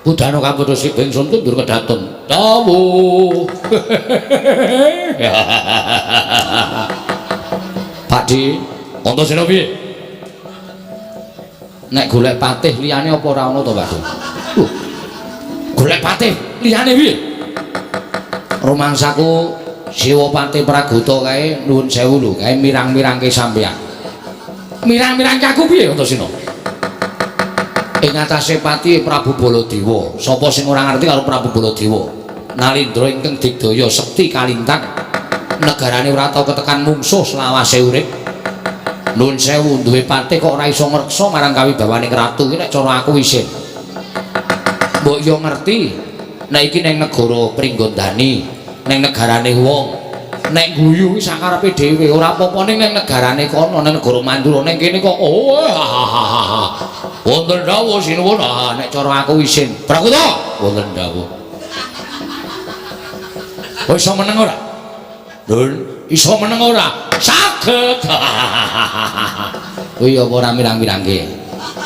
Budana kapadha sibing sun kundur kedaton. Dawuh. Pakdi, Antasena piye? Nek golek patih liyane apa ora ana to, Pak? Lho. Golek patih liyane piye? Rumangsaku Siwa Patih Pragota kae nuwun sewu lho, kae mirang-mirangke sampeyan. Mirang-mirangke aku piye Antasena? Ing atase pati Prabu Baladewa. Sapa sing ora ngerti karo Prabu Baladewa? Nalindra ingkang digdaya sekti kalintang. Negarane ora tau ketekan mungsuh selawase urip. Nuwun sewu duwe patih kok ora iso ngreksa marang kawibawaning ratu iki nek cara aku isin. Mbok yo ngerti nek iki ning negara Pringgondani, ning negarane wong. Nek guyu iki sakarepe dhewe ora apa-apa ning negarane kono, ning negara Mandura ning kene kok oh ha. Wonten dawuh sinuwun, nek cara aku isin. Prakuta, wonten dawuh. Kowe iso meneng ora? Lho, iso meneng ora? Saged. Kuwi apa ora mirang-mirangke.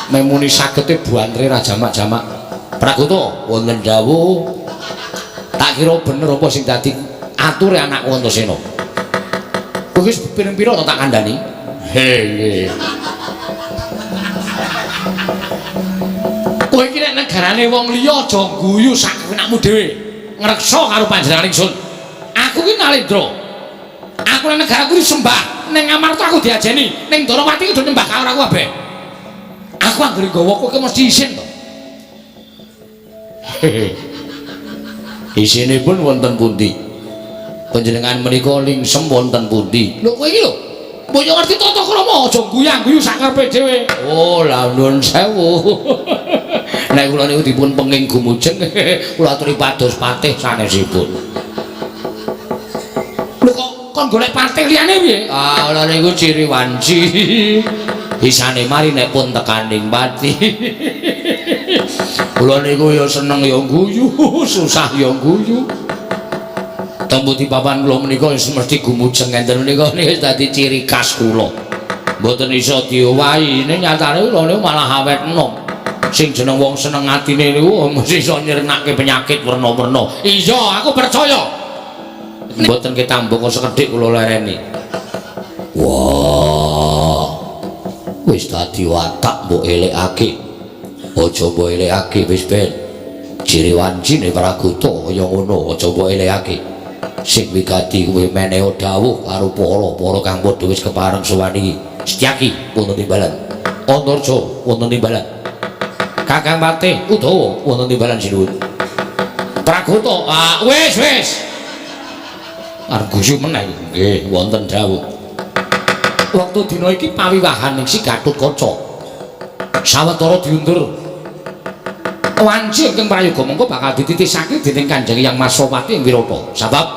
Memuni sagete buantre ra jamak-jamak. Prakuta, wonten dawuh. Tak kira bener apa sing dadi ature anakku Antasena. Kowe wis pirang-pira to tak kandhani? He nggih. Kowe iki nek negarane wong liya aja guyu sak kenakmu dhewe. Ngreksa karo panjenengan ingsun. Aku ki Nalendra. Aku nang negaraku disembah, ning Amarta aku diajeni, ning Darawati kudu nyembah karo aku kabeh. Aku anggere nggawa kowe mesti isin to. Isinipun wonten pundi? Panjenengan menika lingsem wonten pundi? Lho kowe iki lho, mbok yo ngerti tata krama, aja guyang-guyu sak karepe dhewe. Oh, lah nuwun sewu. Nek kula niku dipun penging gumujeng, kula aturi pados patih sanesipun. Lho kok kon golek patih liyane piye? Ah, kula niku ciri wanci. Isane mari nek pun tekaning pati. Kula niku ya seneng ya guyu, susah ya guyu. Tembuti papan kula menika wis mesti gumujeng enten menika niki dadi ciri khas kula. Mboten iso diowahi, ning nyatane kula niku malah awet enom. Sing jeneng wong seneng atine niku mesti iso nyirnake penyakit werna-werna. Iya, aku percaya. Mboten ketambah kok sekedhik kula lereni. Wah. Wis dadi watak mbok elekake. Aja mbok elekake wis ben. Ciri wancine Praguta kaya ngono, aja mbok elekake. Sing wigati kuwi meneha dawuh karo para-para kang padha wis kepareng sowan iki. Setyaki wonten timbalan. Antarja wonten timbalan. Kakang Patih Udawa wonten timbalan sinuwun. Praguta, ah wis wis. Arep guyu meneh nggih wonten dawuh. Wektu dina iki pawiwahan ing si Gatotkaca. Sawetara diundur. Wanci ingkang prayoga mengko bakal dititisake dening Kanjeng Hyang Masopati ing Wirata. Sebab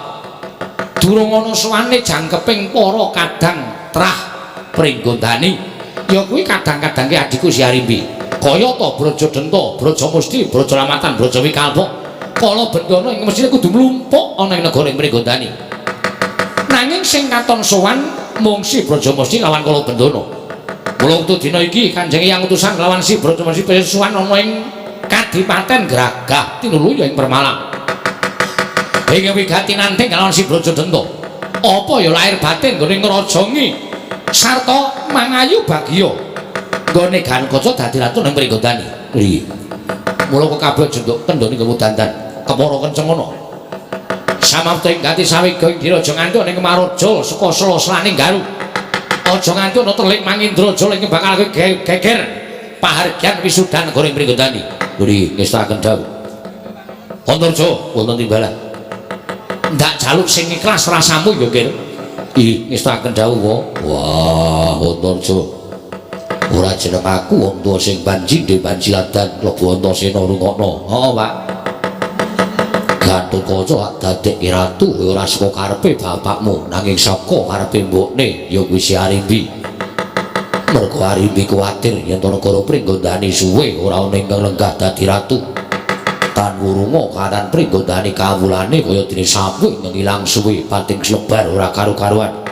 durung ana sowane jangkeping para kadang trah Pringgondani ya kuwi kadang-kadangke adhiku Si Arimbi. Kayata Brajadenta, Brajamusti, Brajalamatan, Brajawikalpa, Kala Bendana ing mesthine kudu mlumpuk ana ing negara Pringgondani. Nanging sing katon sowan mung Si Brajamusti lawan Kala Bendana. Mula wektu dina iki Kanjeng Hyang utusan lawan Si Brajamusti sowan ana ing Kadipaten Gragah tinuluya ing Permalang. Ing wigati nanting kalawan Si Brajadenta. Apa ya lahir batin nggone ngrajangi sarta mangayu bagya nggone Gatotkaca dadi ratu ning Pringgondani. Iya. Mula kok kabeh aja nduk kendhone nggo dandan kepara kenceng ngono. Samapta ing gati sawega ing dira aja nganti ana ing Maraja saka sela-selaning Garu. Aja nganti ana telik Mangindraja ing bakal geger pahargyan wisudan negara ing Pringgondani. Nggih, ngestakaken dawuh. Antarja wonten timbalan. Ndak jaluk sing ikhlas rasamu ya, Kir. Ih, ngestakaken dawuh. Wah, Antarja. Ora jeneng aku wong tuwa sing banji ndhe banji ladan klebu Antasena rungokno. Heeh, Pak. Gatotkaca hak dadekke ratu ora saka karepe bapakmu, nanging saka karepe mbokne ya kuwi Si Arimbi. Mergo Arimbi kuwatir yen negara Pringgondani suwe ora ana ingkang lenggah dadi ratu. Tan wurunga kanan Pringgondani kawulane kaya dene sapu ingkang ilang suwe pating slebar ora karu-karuan.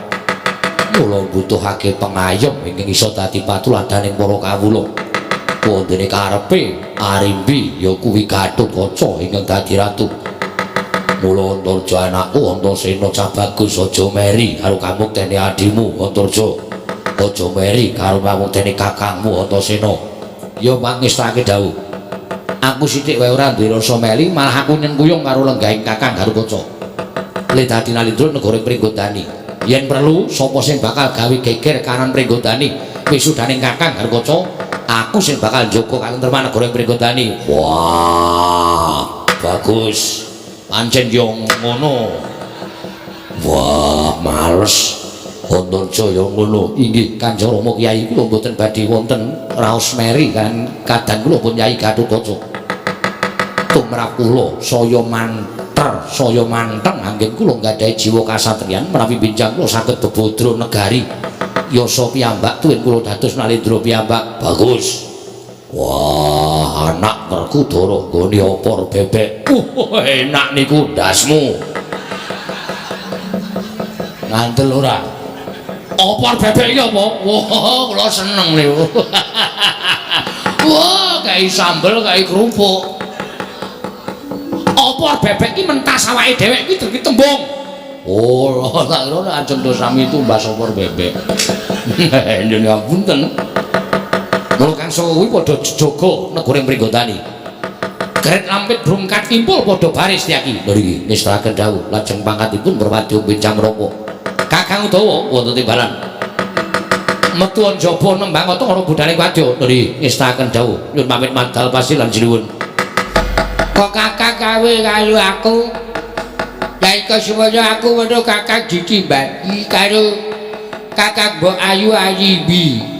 Mula mbutuhake pengayom ingkang iso dadi patuladaning para kawula. Wondene karepe Arimbi ya kuwi Gatotkaca ingkang dadi ratu. Mula Antarja anakku Antasena cah bagus aja meri karo kamuktene adhimu Antarja. Aja meri karo kamuktene kakangmu Antasena. Ya mangestake dawuh. Aku sithik wae ora duwe rasa meli, malah aku nyengkuyung karo lenggahing kakang Gatotkaca. Le dadi Nalindra negara Pringgondani. Yen perlu sapa sing bakal gawe geger kanan Pringgondani wisudaning kakang Gatotkaca, aku sing bakal njaga katentreman negara Pringgondani. Wah, bagus. Pancen yo ngono. Wah, males. Antarjaya ngono. Inggih Kanjeng Rama Kyai kula mboten badhe wonten raos meri kan kadang kula pun Kyai Gatotkaca. Tumrap kula saya manter, saya manteng anggen kula nggadahi jiwa kasatriyan menawi benjang kula saged bebodro negari. Yasa piyambak tuwin kula dados Nalendra piyambak. Bagus. Wah, anak Werkudara nggone opor bebek. Enak niku ndasmu. Ngandel ora? Opor bebek iki apa? Wah, kula seneng niku. Wah, kai sambel, kai kerupuk. Opor bebek iki mentas awake dhewek iki dadi tembung. Oh, tak kira nek ajeng do sami tumbas opor bebek. Njen ngapunten. Mula kang saka kuwi padha jejaga negara Pringgondani. Gret lampit brungkat kimpul padha baris Setyaki. Lho iki nistakaken dawuh lajeng pangkatipun Perwadya benjang Raka. Kakang Udawa wonten timbalan. Metu njaba nembang ata karo budhane wadya. Lho iki ngestakaken dawuh nyuwun pamit madal pasilan sinuwun. Kok kakang kawe karo aku? Lah iko semono aku weruh kakang ditimbali karo kakang Mbok Ayu Arimbi.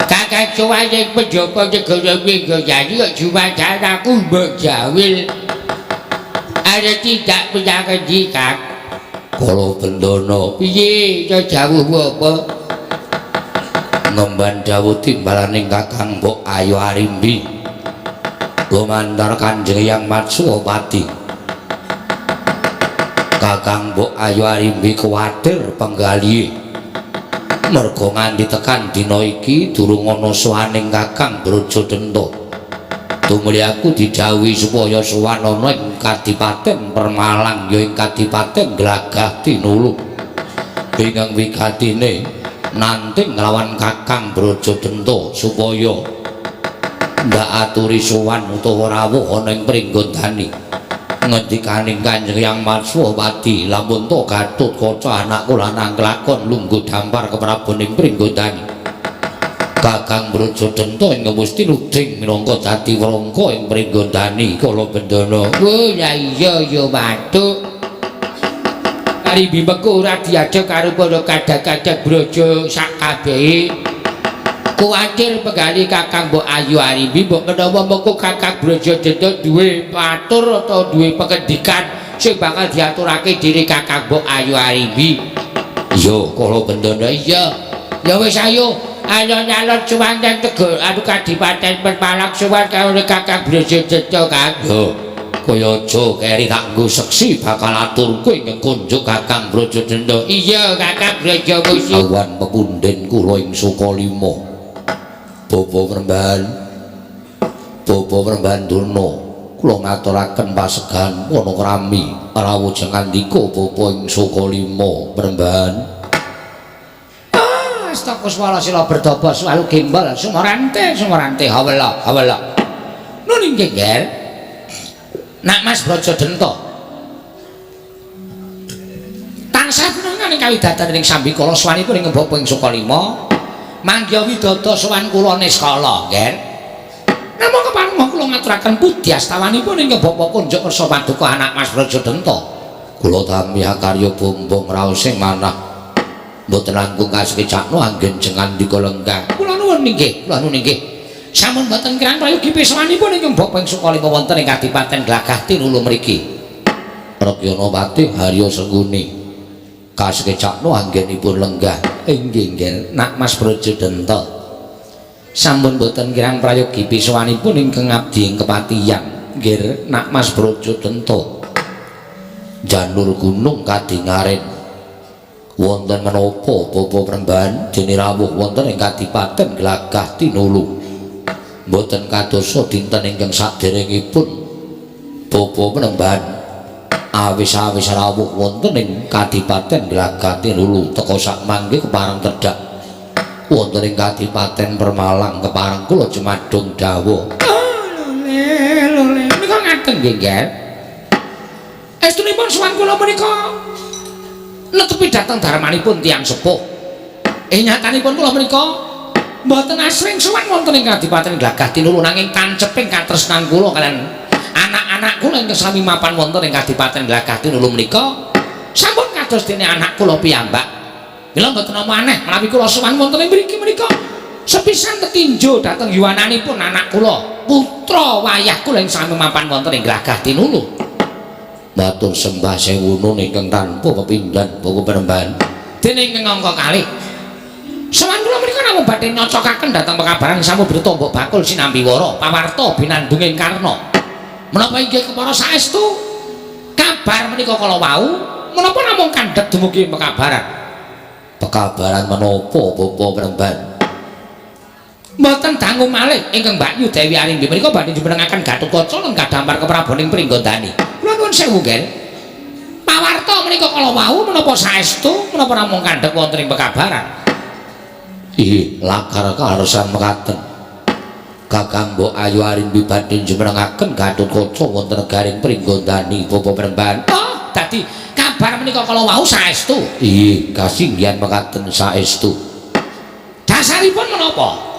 Kakang sowan ing penjapa negara Pringgondani kok jumadan aku mbok jawil. Ada tidak punya ngendikan. Kala bendana piye iso jawuhmu apa? Ngemban dawuh timbalaning kakang Mbok Ayu Arimbi. Lumantar Kanjeng Hyang Matswapati. Kakang Mbok Ayu Arimbi kuwatir penggalihe. Merga nganti tekan dina iki durung ana sowaning Kakang Brajadenta. Tumuli aku didhawuhi supaya sowan ana ing Kadipaten Permalang ya ing Kadipaten Glagah Tinulu. Ingkang wigatine nanting nglawan Kakang Brajadenta supaya ndak aturi sowan utawa rawuh ana ing Pringgondani. Ngendikaning Kanjeng Hyang Matswapati lamun to Gatotkaca anakku lanang kelakon lungguh dampar keprabon ing Pringgondani. Kakang Brajadenta ing mesti nuding minangka dadi wrangka ing Pringgondani kala bendana. Oh la iya ya watuk. Arimbi mengko ora diajak karo para kadang-kadang braja sak kabehe. Kuwatir penggali Kakang Mbok Ayu Arimbi mbok menawa mengko Kakang Brajadenta duwe patur atau duwe pengendikan sing bakal diaturake dening Kakang Mbok Ayu Arimbi. Iya kala bendana. Iya. Ya wis ayo, ayo nyalon sowan nang Tegal anu Kadipaten Permalang sowan karo Kakang Brajadenta, Kang. Yo, kaya aja keri tak nggo seksi bakal aturku ing kunjuk Kakang Brajadenta. Iya, Kakang Brajamusti. Awan pepundhen kula ing Sukalima. Bapa Premban, Bapa Premban Durna, kula ngaturaken pasegahan wanakrami rawuh jengandika bapa ing Sukalima Premban. Astakuswala sila berdaba swalu gembal sumorante sumorante hawela hawela. Nun inggih, Nger. Nak Mas Brajadenta. Tansah pinangan ing kawidatan ing sambikala sowanipun ing bapa ing Sukalima. Mangga widada sowan kula niskala, Nger. Namung kepareng kula ngaturaken pudyastawanipun ing bapa kunjuk kersa paduka anak Mas Brajadenta. Kula tami akarya bombong raos sing manah. Mboten langkung kasekecakno anggen jengandika lenggah. Kula nuwun inggih, kula nuwun inggih. Sampun mboten kirang prayogi peswanipun ing bapa ing Sukalima wonten ing Kadipaten Glagah Tinulu mriki. Rakyana Patih Harya Sengkuni. Kasekecakno anggenipun lenggah. Inggih, nggih, Nak Mas Brajadenta. Sampun mboten kirang prayogi piswanipun ingkang abdi ing kepatihan. Nggih, Nak Mas Brajadenta. Janur gunung kadingaren. Wonten menapa bapa Premban dene rawuh wonten ing Kadipaten Glagah Tinulu. Mboten kadosa dinten ingkang saderengipun bapa Premban awis-awis rawuh wonten ing Kadipaten Glagah Tinulu teka sak mangke kepareng tedhak wonten ing Kadipaten Permalang kepareng kula jumadung dawuh. Lho lho menika ngaten nggih, Nger. Estunipun sowan kula menika netepi dhateng darmanipun tiyang sepuh. Nyatanipun kula menika mboten asring sowan wonten ing Kadipaten Glagah Tinulu nanging tanceping katresnan kula kalian anak-anak kula ingkang sami mapan wonten ing Kadipaten Glagah Tinulu menika sampun kados dene anak kula piyambak. Mila mboten napa aneh menawi kula sowan wonten ing mriki menika sepisan tetinjo dhateng yuwananipun anak kula, putra wayah kula ing sami mapan wonten ing Glagah Tinulu. Matur sembah sewu nun ingkang tanpa pepindhan buku penemban. Dene ingkang angka kalih. Sowan kula menika namung badhe nyocokaken dhateng pekabaran sampun breta mbok bakul sinambi wara pawarta binandunging Karna. Menapa inggih kepara saestu kabar menika kala wau menapa namung kandhet dumugi pekabaran? Pekabaran menapa Bapak Penemban? Mboten dangu malih ingkang Mbakyu Dewi Arimbi menika badhe jumenengaken Gatotkaca lan kadhampar kepraboning Pringgondani. Kula nuwun sewu nggih. Pawarta menika kala wau menapa saestu menapa namung kandhek wonten ing pekabaran? Ih, lakar karesan mekaten. Kakang Mbok Ayu Arimbi badhe jumenengaken Gatotkaca wonten negaring Pringgondani Bapak Penemban. Oh, dadi kabar menika kala wau saestu. Ih, kasinggihan mekaten saestu. Dasaripun menapa?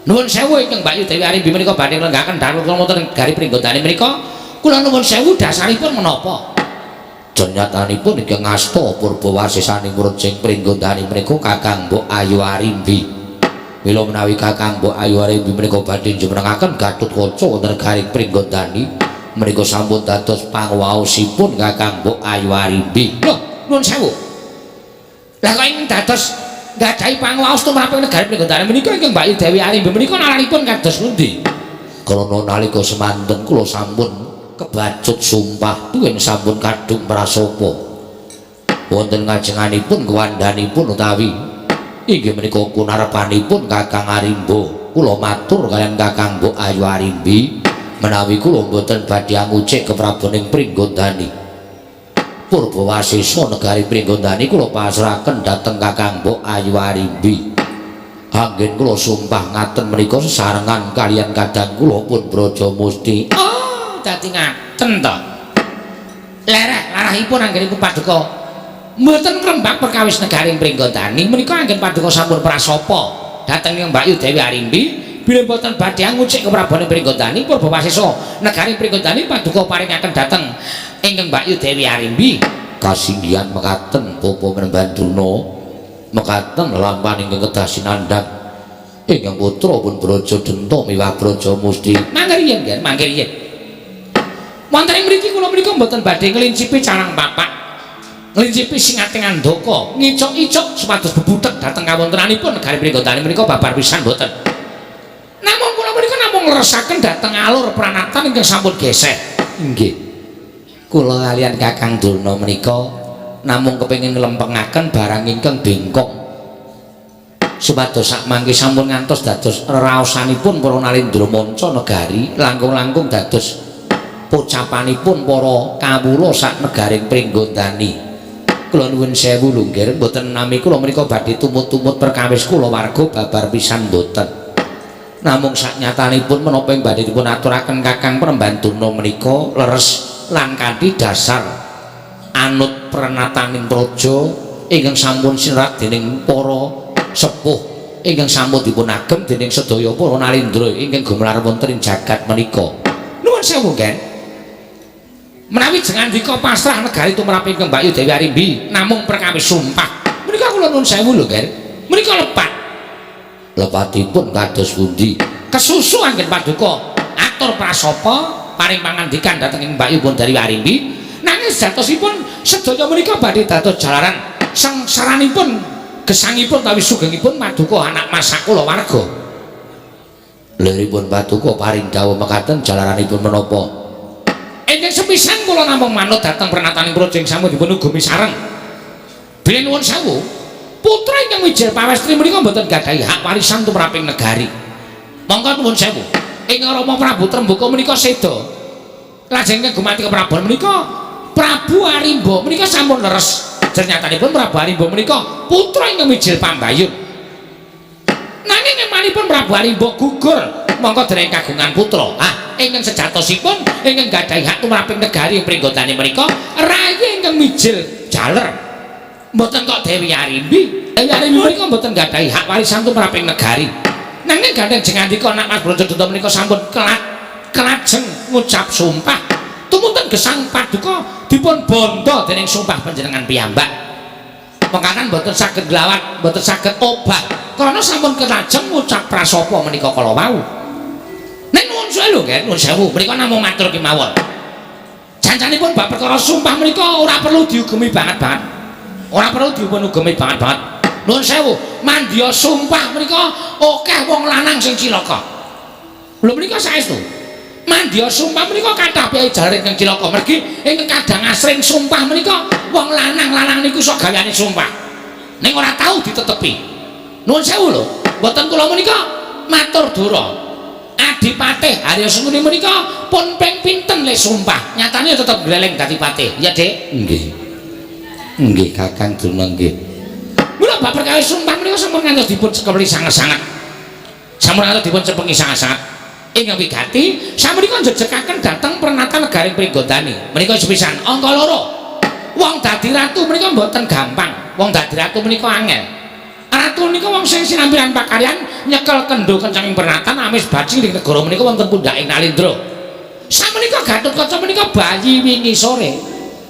Nuwun sewu ingkang Mbakyu Dewi Arimbi menika badhe nglenggahaken Gatotkaca wonten negari Pringgondani menika. Kula nuwun sewu dasaripun menapa? Jenyatanipun ingkang ngasta purba wasisaning Mrejing Pringgondani menika Kakang Mbok Ayu Arimbi. Mila menawi Kakang Mbok Ayu Arimbi menika badhe jumenengaken Gatotkaca wonten negaring Pringgondani menika sampun dados pangwaosipun Kakang Mbok Ayu Arimbi. Lho, nuwun sewu. Lah kok ing dados nggadahi pangwaos tumrap negari Pringgondani menika ingkang Mbakyu Dewi Arimbi menika nalaripun kados pundi? Krana nalika semanten kula sampun kebacut sumpah tuwin sampun kadung prasapa. Wonten ngajenganipun kuwandhanipun utawi inggih menika kunarepanipun Kakang Arimba. Kula matur kaliyan Kakang Mbok Ayu Arimbi menawi kula mboten badhe angucik kepraboning Pringgondani. Purbawasesa negari Pringgondani kula pasrahaken dhateng Kakang Mbok Ayu Arimbi. Anggen kula sumpah ngaten menika sesarengan kaliyan kadang kula pun Brajamusti. Oh, dadi ngaten to. Lereh larahipun anggenipun paduka mboten ngrembak perkawis negari Pringgondani menika anggen paduka sampun prasapa dhateng Mbakyu Dewi Arimbi bilih mboten badhe angucik keprabon Pringgondani Purbawasesa negari Pringgondani paduka paringaken dhateng ingkang Mbakyu Dewi Arimbi. Kasinggihan mekaten Bapak Penemban Durna, mekaten lampahan ingkang kedah sinandhang ingkang putra pun Braja Denta miwah Brajamusti. Mangke riyen nggih, mangke riyen. Wonten ing mriki kula menika mboten badhe nglincipi carang papak, nglincipi singating andaka, ngicok-icok supados bebutek dhateng kawontenanipun negari Pringgondani menika babar pisan mboten. Namung kula menika namung ngleresaken dhateng alur pranatan ingkang sampun geseh. Nggih. Kula kaliyan Kakang Durna menika namung kepengin nglempengaken barang ingkang bengkong. Supados sakmangke sampun ngantos dados reraosanipun para nalendra manca negari langkung-langkung dados pocapanipun para kawula sak negaring Pringgondani. Kula nuwun sewu lho nggih, mboten nami kula menika badhe tumut-tumut perkawis kula warga babar pisan mboten. Namung saknyatanipun menapa ing badhe dipun aturaken Kakang Penemban Durna menika leres lan kanthi dasar anut prenataning praja ingkang sampun sinerat dening para sepuh ingkang sampun dipun agem dening sedaya para nalendra ingkang gumelar wonten ing jagat menika. Nuwun sewu nggih. Menawi jengandika pasrah negari tumrap ingkang Mbakyu Dewi Arimbi namung perkawis sumpah menika kula nuwun sewu lho nggih. Menika lepat. Lepatipun kados pundi? Kesusu anggen paduka atur prasapa paring pangandikan dhateng ing Mbakyu pun Dewi Arimbi, nanging sejatosipun sedaya menika badhe dados jalaran sangsaranipun gesangipun utawi sugengipun paduka anak masak kula warga. Liripun paduka paring dawuh mekaten jalaranipun menapa? Ingkang sepisan kula namung manut dhateng prenataning praja ing sampun dipun ugemi sareng. Bilih nuwun sewu, putra ingkang wijil pawestri menika mboten gadhahi hak warisan tumraping negari. Mongko nuwun sewu, ing Rama Prabu Trembaka menika seda. Lajeng ingkang gumati keprabon menika Prabu Arimba menika sampun leres. Jernyatanipun Prabu Arimba menika putra ingkang wijil pambayun. Nanging emanipun Prabu Arimba gugur mongko dereng kagungan putra. Ah, ingkang sejatosipun ingkang gadhahi hak tumraping negari Pringgondani menika rayi ingkang mijil jaler. Mboten kok Dewi Arimbi. Dewi Arimbi menika mboten gadhahi hak warisan tumraping negari. Nanging gandheng jengandika anak Mas Brajadewa menika sampun kelajeng ngucap sumpah. Tumunten gesang paduka dipun bondo dening sumpah panjenengan piyambak. Mekaten mboten saged glawat, mboten saged obah. Krana sampun kelajeng ngucap prasapa menika kala wau. Ning nuwun sewu lho, Nggih, nuwun sewu. Menika namung matur kemawon. Janjanipun bab perkara sumpah menika ora perlu diugemi banget-banget. Ora perlu dipun ugemi banget-banget. Nuwun sewu, mandya sumpah menika akeh wong lanang sing cilaka. Lho menika saestu. Mandya sumpah menika kathah piyai jaler ingkang cilaka. Mergi ingkang kadang asring sumpah menika wong lanang-lanang niku sok gaweane sumpah. Ning ora tau ditetepi. Nuwun sewu lho, mboten kula menika matur dura. Adipatih Harya Sengkuni menika pun ping pinten le sumpah. Nyatane tetep gleleng dadi patih. Ya, Dik? Nggih. Nggih, Kakang Durna nggih. Mula bab perkawis sumpah menika sampun ngantos dipun cekeli sanget-sanget. Sampun ngantos dipun cepengi sanget-sanget. Ingkang wigati samenika njejekaken dhateng prenatan negaring Pringgondani. Menika sepisan angka loro. Wong dadi ratu menika mboten gampang. Wong dadi ratu menika angel. Ratu menika wong sing sinampilan pakaryan nyekel kendho kencenging prenatan amis bacing ing negara menika wonten pundhaking Nalindra. Samenika Gatotkaca menika bayi wingi sore.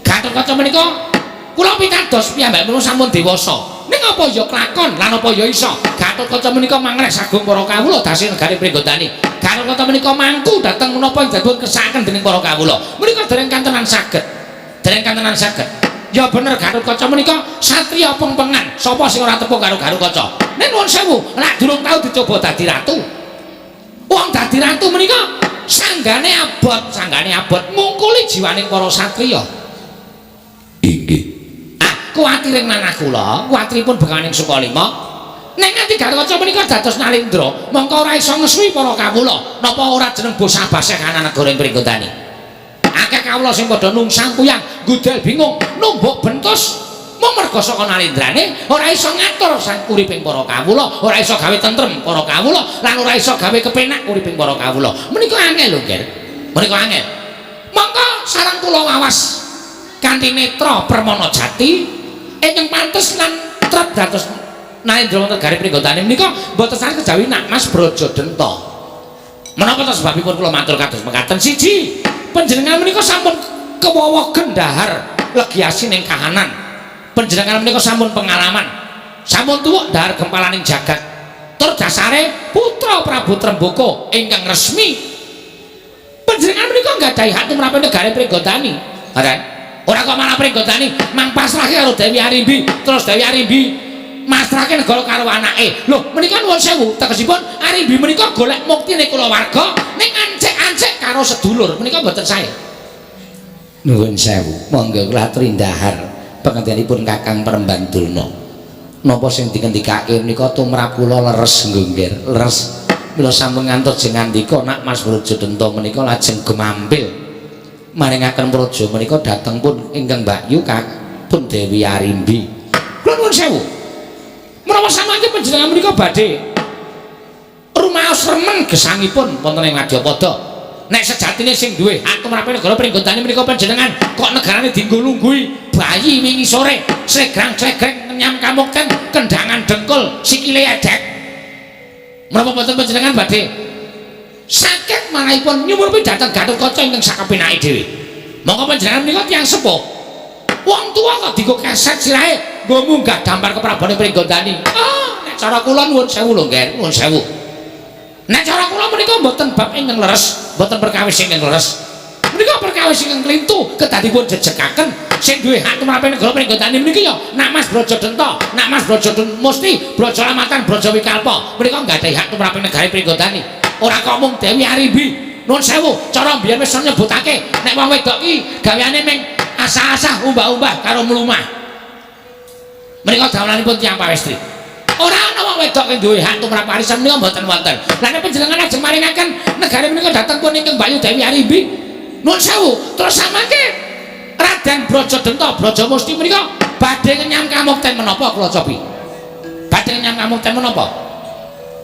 Gatotkaca menika kula pitados piyambakipun sampun dewasa. Ning apa ya klakon lan apa ya iso? Gatotkaca menika mangreh sagung para kawula dasi negari Pringgondani. Gatotkaca menika mangku dhateng menapa ing dipun kersakaken dening para kawula. Menika dereng kantenan saged. Dereng kantenan saged. Ya bener Gatotkaca menika satriya pengpengan. Sapa sing ora tepung karo Gatotkaca? Ning nuwun sewu, lak durung tau dicoba dadi ratu. Wong dadi ratu menika sanggane abot, sanggane abot ngungkuli jiwaning para satriya. Inggih. Ah, kuwatiring manah kula, kuwatiripun Begawaning Sukalima. Nek nganti Gatotkaca menika dados Nalindra, mongko ora iso ngesuwi para kawula. Napa ora jeneng bosah baseh ana negara ing Pringgondani? Akeh kawula sing padha nungsang puyang, gudel bingung, numbuk bentus. Mung merga saka Nalindrane ora iso ngatur sang uriping para kawula, ora iso gawe tentrem para kawula, lan ora iso gawe kepenak uriping para kawula. Menika angel lho, Nger. Menika angel. Mongko sareng kula wawas kanthi netra permana jati ingkang pantes lan trep dados Nalindra wonten negari Pringgondani menika mboten sanes kejawi Nak Mas Brajadenta. Menapa ta sebabipun kula matur kados mekaten? Siji, panjenengan menika sampun kewowogen dahar legi asin ing kahanan. Panjenengan menika sampun pengalaman. Sampun tuwuk dahar gempalaning jagat. Tur dasare putra Prabu Tremboko ingkang resmi. Panjenengan menika nggadahi hak tumrap negari Pringgondani. Ngoten. Ora kok malah Pringgondani mang pasrahke karo Dewi Arimbi, terus Dewi Arimbi masrahke negara karo anake. Lho, menika nuwun sewu, tegesipun Arimbi menika golek muktine kulawarga ning ancik-ancik karo sedulur. Menika mboten sae. Nuwun sewu, monggo kula aturi ndahar pengendikanipun Kakang Peremban Durna. Napa sing dingendikake menika tumrap kula leres nggih, Ngger, leres. Mila sampun ngantos jeng ngandika Nak Mas Brajadenta menika lajeng gemampil maringaken praja menika dhateng pun ingkang Mbakyu pun Dewi Arimbi. Kula nuwun sewu. Menawa samangke panjenengan menika badhe rumaos remen gesangipun wonten ing Madyapada. Nek sejatine sing duwe hak tumrap negara Pringgondani menika panjenengan kok negarane dienggo lungguhi bayi wingi sore slegrang-slegreng ngenyam kamukten kendangan dengkul sikile edek. Menapa boten panjenengan badhe saged manahipun nyumurupi dhateng Gatotkaca ingkang sakepenake dhewe. Monggo panjenengan menika tiyang sepuh. Wong tuwa kok dienggo keset sirahe nggo munggah dampar keprabone Pringgondani. Ah, nek cara kula nuwun sewu lho, Ngger, nuwun sewu. Nek cara kula menika mboten bab ingkang leres, mboten perkawis ingkang leres. Menika perkawis ingkang klintu kedah dipun jejekaken sing duwe hak tumrap negara Pringgondani menika ya Nak Mas Brajadenta, Nak Mas Brajadenta Musti, Brajalamatan, Braja Wikalpa. Menika nggadahi hak tumrap negara Pringgondani. Ora kok mung Dewi Arimbi. Nuwun sewu, cara mbiyen wis nyebutake nek wong wedok ki gaweane ming asah-asah umbah-umbah karo mlumah. Menika dawelanipun tiyang pawestri. Ora ana wong wedok sing duwe hak tumrap warisan menika mboten wonten. Lah nek panjenengan ajeng maringaken negara menika dhateng pun ingkang Mbakyu Dewi Arimbi. Nuwun sewu, terus samangke Raden Brajadenta Brajamusti menika badhe ngenyam kamukten menapa kula cobi? Badhe ngenyam kamukten menapa?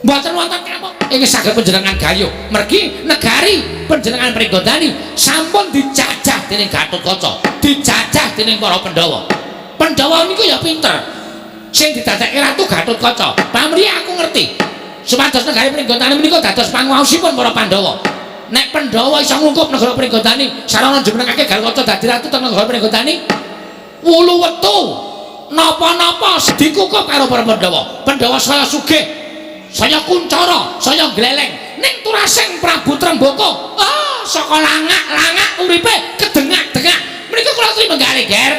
Mboten wonten kamuk ingkang saged panjenengan gayuh. Mergi negari panjenengan Pringgondani sampun dijajah dening Gatotkaca, dijajah dening para Pandhawa. Pandhawa niku ya pinter. Sing didadekke ratu Gatotkaca. Pamrih aku ngerti. Supados negari Pringgondani menika dados panguwaosipun para Pandhawa. Nek Pandhawa iso ngungkup negara Pringgondani, sarana jumenengake Gatotkaca dadi ratu teng negara Pringgondani, wulu wetu Napa-napa dikukup karo para Pandhawa. Pandhawa saya sugih, saya kuncara, saya gleleng. Ning turasing Prabu Trembaka, ah, saka langak-langak uripe kedengak-dengak. Menika kula trima gale, Ger.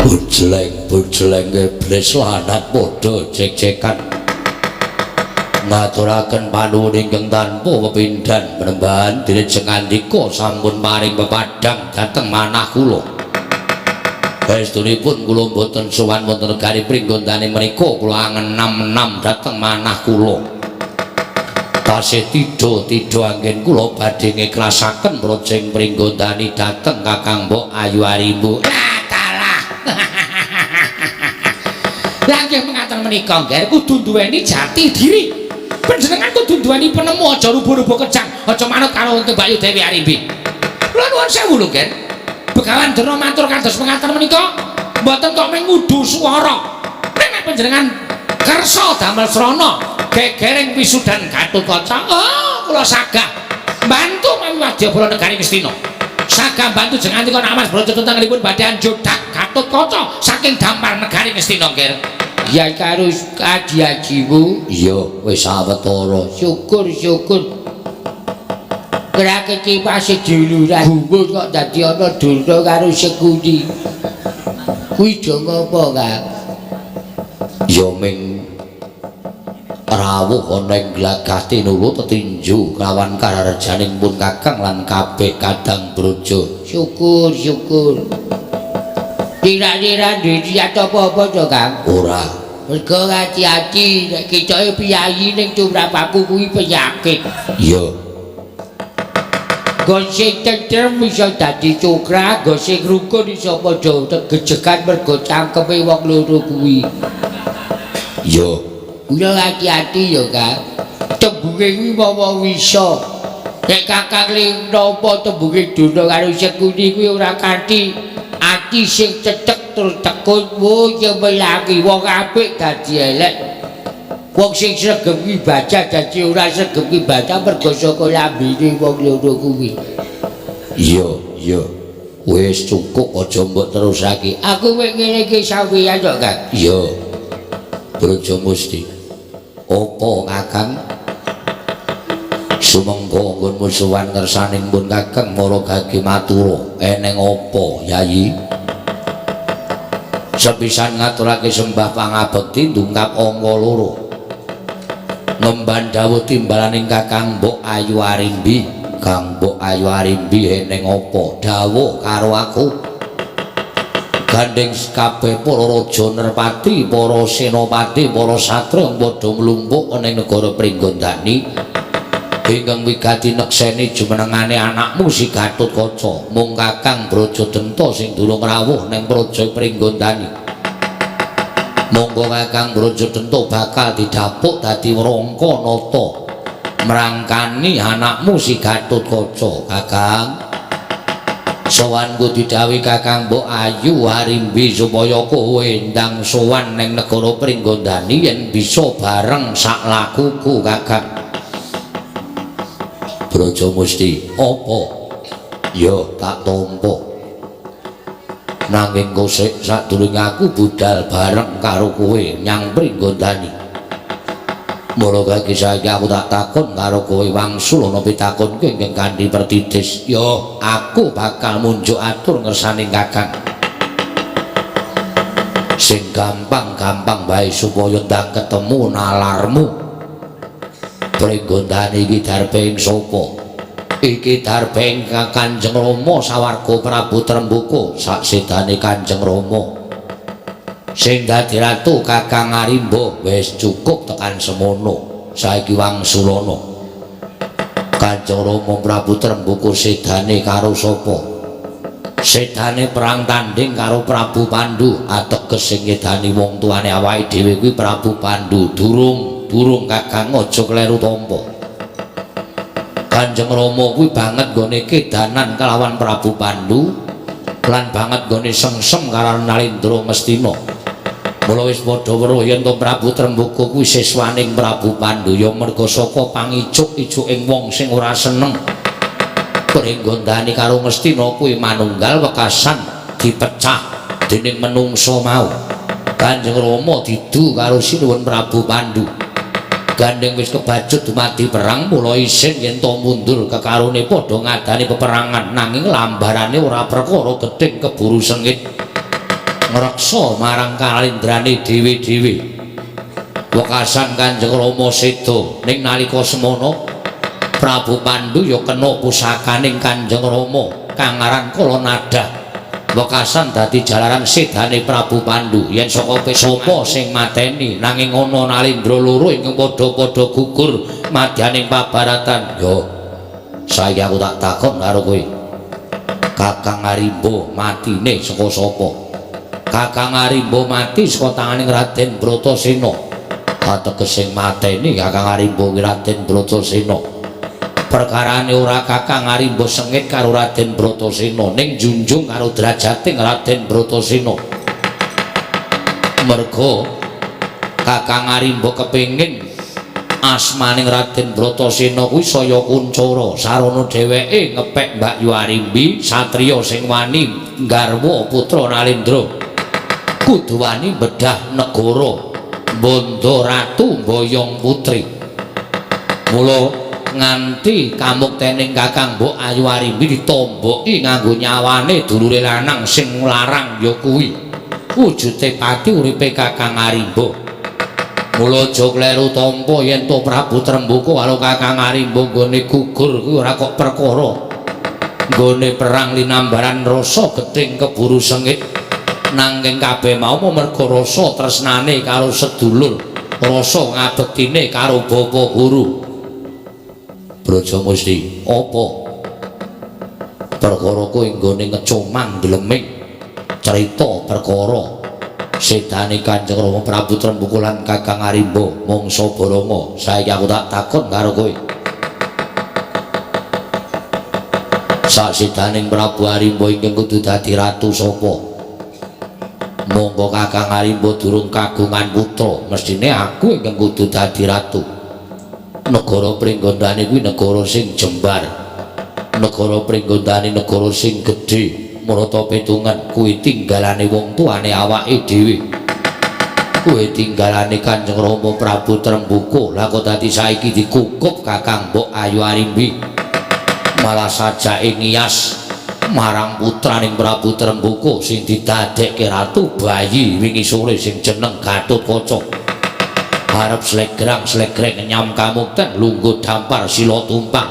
Bujleng-bujleng iblis lanang padha jek-jekan ngaturaken panuwun ingkang tanpa pepindhan penembahan dene jengandika sampun paring pepadhang dhateng manah kula. Saestunipun kula mboten sowan wonten negari Pringgondani menika kula angen-enam dhateng manah kula. Tasih tidha-tidha anggen kula badhe ngiklasaken brojeng Pringgondani dhateng Kakang Mbok Ayu Arimbu. Lah dalah. Lah nggih mengaten menika nggih kudu duweni jati diri. Panjenengan kudu duweni penemu, aja rubuh-rubuh kejang, aja manut karo Mbak Ayu Dewi Arimbi. Kula nuwun sewu lho, Ger. Begawan Durna matur kados mengaten menika mboten kok mung ngudu swara. Nek nek panjenengan kersa damel srana gegering wisudan Gatotkaca, oh kula sagah mbantu mawi wadyabala negari Ngastina. Sagah mbantu jenengan nek Mas Braja tentanganipun badhe anjodak Gatotkaca saking dampar negari Ngastina, Ger. Ya karo aji-ajimu. Iya, wis sawetara. Syukur-syukur. Kerake kipase duluran gumun kok dadi ana Durna karo Sekuti. Kuwi do ngopo, Kang? Ya ming rawuh ana ing glagah tinulu tetinju kawan kararejaning pun Kakang lan kabeh kadang braja. Syukur, syukur. Kira-kira duwe niat apa-apa to, Kang? Ora. Mergo ati-ati nek ketoke piyayi ning tumrap aku kuwi penyakit. Iya. Nggon sing tentrem iso dadi cokrak, nggon sing rukun iso padha tegejegan mergo cangkeme wong loro kuwi. Iya. Kula ati-ati ya, Kang. Tembunge kuwi mawa wisa. Nek Kakang le nampa tembunge Durna karo Sekuti kuwi ora kanthi ati sing cecek tur tekun, wo nyemelangi wong apik dadi elek. Wong sing sregep ibadah dadi ora sregep ibadah mergo saka lambene wong loro kuwi. Iya, iya. Wis cukup aja mbok terusake. Aku wis ngene iki sampeyan kok, Kang. Iya. Braja Musti. Apa Kakang? Sumengga nggonmu sowan ngersaning pun Kakang mara gage matura. Eneng apa, Yayi? Sepisan ngaturake sembah pangabekti ndungkap angka loro. Ngemban dawuh timbalaning Kakang Mbok Ayu Arimbi. Kang Mbok Ayu Arimbi eneng apa? Dawuh karo aku. Gandeng kabeh para raja nerpati, para senopati, para satriya padha mlumpuk ana ing negara Pringgondani. Ingkang wigati nekseni jumenengane anakmu si Gatotkaca. Mung Kakang Brajadenta sing durung rawuh ning Praja Pringgondani. Monggo Kakang Brajadenta bakal didapuk dadi Wrangka Nata mrangkani anakmu si Gatotkaca. Kakang, sowanku didhawuhi Kakang Mbok Ayu Arimbi supaya kowe ndang sowan ning negara Pringgondani yen bisa bareng sak lakuku, Kakang. Braja Musti, apa? Ya tak tampa. Nanging kosek sadurunge aku budal bareng karo kowe nyang Pringgondani. Mula kaki saiki aku tak takon karo kowe wangsul ana pitakonku ingkang kanthi pertitis. Ya, aku bakal munjuk atur ngersane Kakang. Sing gampang-gampang wae supaya ndang ketemu nalarmu. Pringgondani iki darbing sapa? Iki darbing Kanjeng Rama sawarga Prabu Trembaka, saksedane Kanjeng Rama. Sing dadi ratu Kakang Arimba wis cukup tekan semono. Saiki wangsulana. Kanjeng Rama Prabu Trembaka sedane karo sapa? Sedane perang tanding karo Prabu Pandu, ateges sing nyedani wong tuane awake dhewe kuwi Prabu Pandu. Durung Kakang aja kleru tampa. Kanjeng Rama kuwi banget nggone kedanan kelawan Prabu Pandu. Lan banget nggone sengsem karo Nalendra Ngastina. Mula wis padha weruh yen to Prabu Trembaka kuwi siswaning Prabu Pandu ya merga saka pangicuk-icuking wong sing ora seneng. Pringgondani karo Ngastina kuwi manunggal wekasan dipecah dening menungsa mau. Kanjeng Rama didu karo Sinuwun Prabu Pandu. Gandeng wis kebacut dumadi perang mula isin yen to mundur kekarone padha ngadani peperangan nanging lambarane ora perkara gething keburu sengit ngreksa marang kalindrane dhewe-dhewe. Wekasan Kanjeng Rama seda ning nalika semono Prabu Pandu ya kena pusakaning Kanjeng Rama kang aran Kalanada. Wekasan dadi jalaran sedane Prabu Pandu yen saka sapa sing mateni nanging ana Nalendra loro ingkang padha-padha gugur madyaning pabaratan. Yo saiki aku tak takon karo kowe, Kakang Arimba matine saka sapa? Kakang Arimba mati saka tanganing Raden Bratasena. Ateges sing mateni Kakang Arimba kuwi Raden Bratasena. Perkarane ora Kakang Arimba sengit karo Raden Bratasena ning junjung karo drajating Raden Bratasena. Merga Kakang Arimba kepengin asmaning Raden Bratasena kuwi saya kuncara sarana dheweke ngepek Mbak Yu Arimbi satriya sing wani nggarwa putra Nalendra kudu wani bedah negara bondo ratu mboyong putri. Mula nganti kamuktening Kakang Mbok Ayu Arimbi ditomboki nganggo nyawane dulure lanang sing larang ya kuwi wujute pati uripe Kakang Arimba. Mula aja kleru tampa yen to Prabu Trembaka karo Kakang Arimba nggone gugur kuwi ora kok perkara nggone perang linambaran rasa gething keburu sengit nanging kabeh mau merga rasa tresnane karo sedulur, rasa ngabektine karo bapa guru. Brajamusti, apa perkara kowe nggone ngecomang dleming cerita perkara sedane Kanjeng Rama Prabu Trembaka lan Kakang Arimba mangsa Baranga? Saiki aku tak takon karo kowe, sak sedaning Prabu Arimba ingkang kudu dadi ratu sapa? Monggo Kakang Arimba durung kagungan putra, mesthine aku ingkang kudu dadi ratu. Negara Pringgondani kuwi negara sing jembar, negara Pringgondani negara sing gedhe, marata pitungan kuwi tinggalane wong tuane awake dhewe, kuwi tinggalane Kanjeng Rama Prabu Trembaka. Lah kok dadi saiki dikukup Kakang Mbok Ayu Arimbi malah sajake ngiyas marang putraning Prabu Trembaka sing didadekke ratu bayi wingi sore sing jeneng Gatotkaca. Arep slegrang slegreng nyam kamukten lungguh dampar sila tumpang.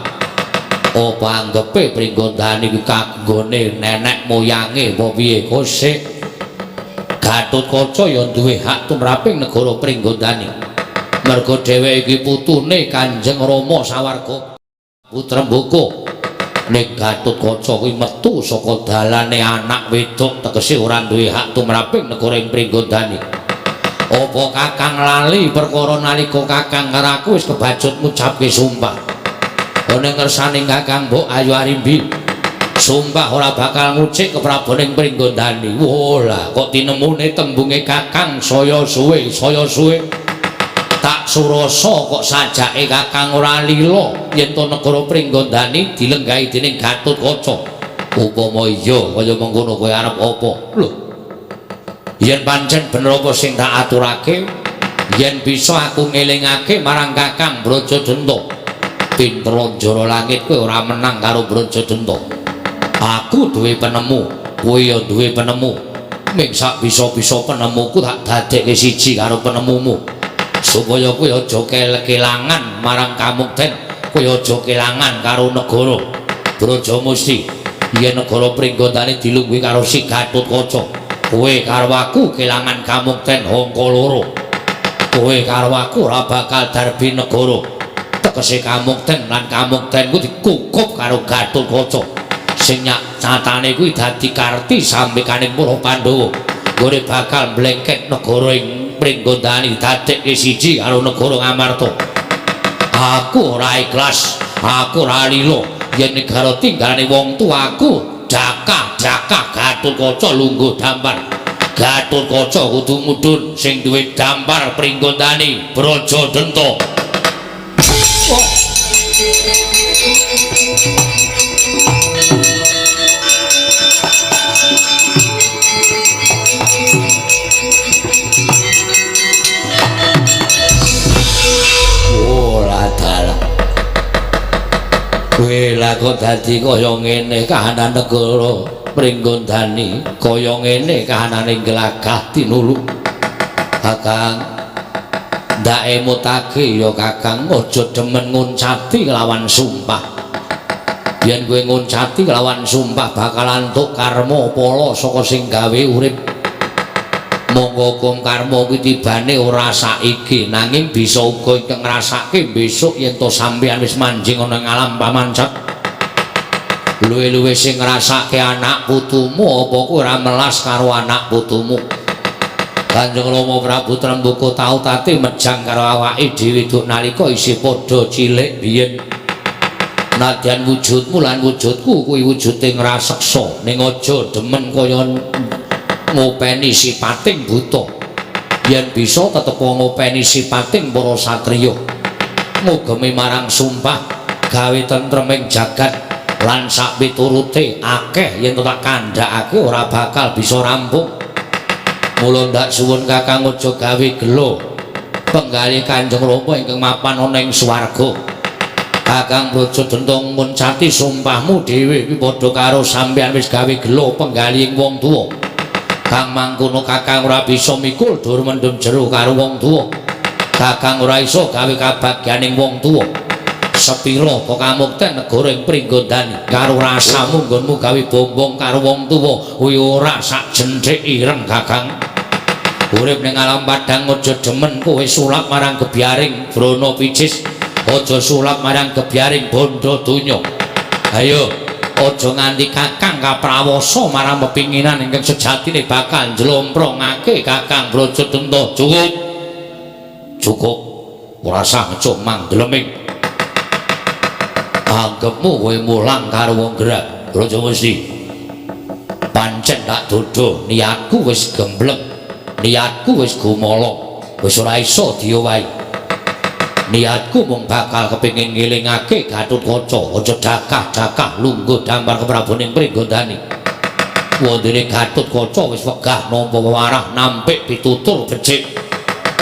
Apa anggepe Pringgondani kuwi kanggone nenek moyange apa piye? Kosek Gatotkaca ya duwe hak tumraping negara Pringgondani merga dheweke iki putune Kanjeng Rama sawarga Trembaka. Nek Gatotkaca kuwi metu saka dalane anak wedok tegese ora duwe hak tumraping negara ing Pringgondani. Apa Kakang lali perkara nalika Kakang karo aku wis kebacut ngucapke sumpah? Ana ngersane Kakang Mbok Ayu Arimbi sumpah ora bakal ngucik kepraboning Pringgondani. Wah lah kok tinemune tembunge Kakang saya suwe saya suwe tak surasa kok sajake Kakang ora lila yen to negara Pringgondani dilenggahi dening Gatotkaca. Upama iya kaya mengkono kowe arep apa? Lho, yen pancen bener apa sing tak aturake, yen bisa aku ngelingake marang Kakang Brajadenta, pinter njara langit kowe ora menang karo Brajadenta. Aku duwe penemu, kowe ya duwe penemu. Ming sak bisa-bisa penemuku tak dadekke siji karo penemumu, supaya kowe aja kelangan marang kamukten, kowe aja kelangan karo negara Brajamusti. Yen negara Pringgondani dilungguhi karo si Gatotkaca, kowe karo aku kelangan kamukten angka loro. Kowe karo aku ora bakal darbi negara. Tegese kamukten lan kamukten kuwi dikukup karo Gatotkaca. Sing nyatane kuwi dadi karti sambekaning para Pandhawa. Nggone bakal mlengket negara ing Pringgondani dadekke siji karo negara Ngamarta. Aku ora ikhlas, aku ora lila yen negara tinggalane wong tuaku Dakah-dakah Gatotkaca lungguh dampar. Gatotkaca kudu mudhun sing duwe dampar Pringgondani Brajadenta. Oh. Kowe lah kok dadi kaya ngene kahanan negara Pringgondani, kaya ngene kahanane glagah tinulu. Kakang ndak emutake ya Kakang, aja demen nguncati kelawan sumpah. Yen kowe nguncati kelawan sumpah bakal antuk karma pala saka sing gawe urip. Monggo hukum karma kuwi tibane ora saiki, nanging bisa uga ingkang ngrasake besok yen to sampeyan wis manjing ana ing alam pamancet. Luwe-luwe sing ngrasake anak putumu, apa kowe ora melas karo anak putumu? Kanjeng Rama Prabu Tremboko tau tate mejang karo awake dhewe duk nalika isih padha cilik biyen. Nadyan wujudmu lan wujudku kuwi wujude ngraseksa, ning aja demen kaya ngopeni sipating buta. Yen bisa tetep ngopeni sipating para satriya, ngugemi marang sumpah gawe tentreming jagat lan sak piturute akeh yen tak kandhakake ora bakal bisa rampung. Mula ndak suwun Kakang aja gawe gelo penggalih Kanjeng Rama ingkang mapan ana ing swarga. Kakang Brajadenta nguncati sumpahmu dhewe kuwi padha karo sampeyan wis gawe gelo penggalih wong tuwa. Kang mangkono Kakang ora bisa mikul dur mendem jero karo wong tuwa. Kakang ora iso gawe kabagyaning wong tuwa. Sepira kok kamukten negara ing Pringgondani karo rasamu nggonmu gawe bombong karo wong tuwa kuwi ora sak jenthik ireng Kakang. Urip ning alam padang aja demen kowe sulap marang gebyaring brana picis, aja sulap marang gebyaring bondo donya. Ayo aja nganti Kakang kaprawasa marang pepinginan ingkang sejatine bakal njlomprongake Kakang Brajadenta. Cukup. Cukup. Ora sah ngecuh mangdeleming. Anggepmu kowe mulang karo wong gerak Brajamusti. Pancen tak dodo niatku wis gembleng, niatku wis gumala, wis ora iso diowahi. Niatku mung bakal kepengin ngelingake Gatotkaca aja dakah-dakah lungguh dampar kepraboning Pringgondani. Wondene Gatotkaca wis wegah nampa wewarah nampik pitutur becik.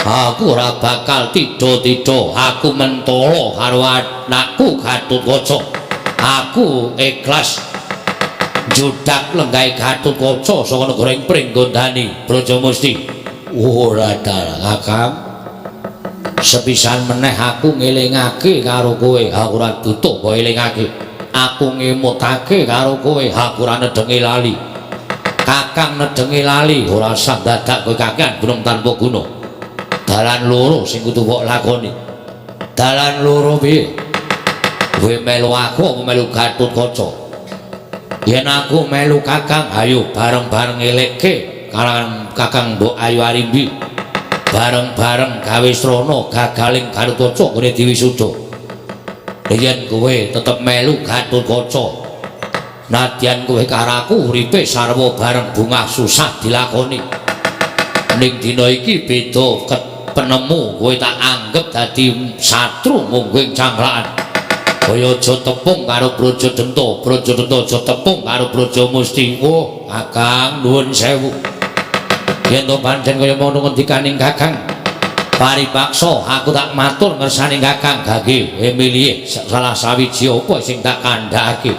Aku ora bakal tidha-tidha, aku mentala karo anakku Gatotkaca. Aku ikhlas njudak lenggahe Gatotkaca saka negara ing Pringgondani Brajamusti. Ora dalah Kakang. Sepisan meneh aku ngelingake karo kowe, aku ora butuh mbok elingake. Aku ngemutake karo kowe, aku ora nedhengi lali. Kakang nedhengi lali, ora usah dadak kowe kakean gunung tanpa guna. Dalan loro sing kudu mbok lakoni. Dalan loro piye? Kowe melu aku apa melu Gatotkaca? Yen aku melu Kakang, ayo bareng-bareng ngelekke Kakang Mbok Ayu Arimbi. Bareng-bareng gawe srana gagaling Gatotkaca nggone diwisuda. Yen kowe tetep melu Gatotkaca, nadyan kowe karo aku uripe sarwa bareng bungah susah dilakoni. Ning dina iki beda penemu, kowe tak anggep dadi satru mungguing cangklakan. Kaya aja tepung karo Brajadenta, Brajadenta aja tepung karo Brajamusti. Oh, Kakang nuwun sewu. Yen to pancen kaya ngono ngendikaning Kakang, paripaksa aku tak matur ngersane Kakang gage milih salah sawiji apa sing tak kandhakake.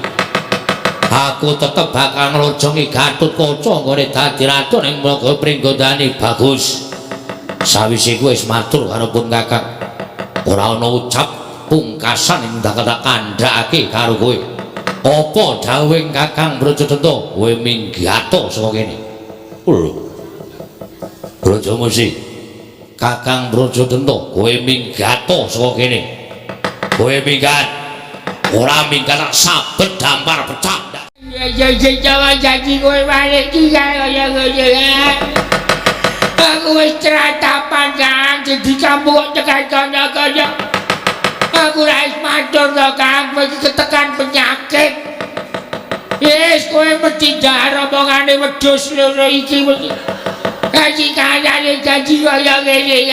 Aku tetep bakal nglojongi Gatotkaca nggone dadi ratu ning Mlaga Pringgondani. Bagus. Sawise kuwi wis matur karo pun Kakang, ora ana ucap pungkasan ing tak kandhakake karo kowe. Apa dawuhing Kakang Brajadenta? Kowe minggato saka kene. Lho. Brajamusti, Kakang Brajadenta, kowe minggato saka kene. Kowe minggat. Ora minggat tak sabet dampar pecah. Ya ya janji kowe balik iki kaya ngono. Aku wis tratapan Kang, dadi kamu kok tekan kono kaya. Aku ora wis matur to Kang, kowe iki ketekan penyakit. Wis kowe mesti ndahar omongane wedhus loro iki mesti. Kaji kayane janji kaya ngene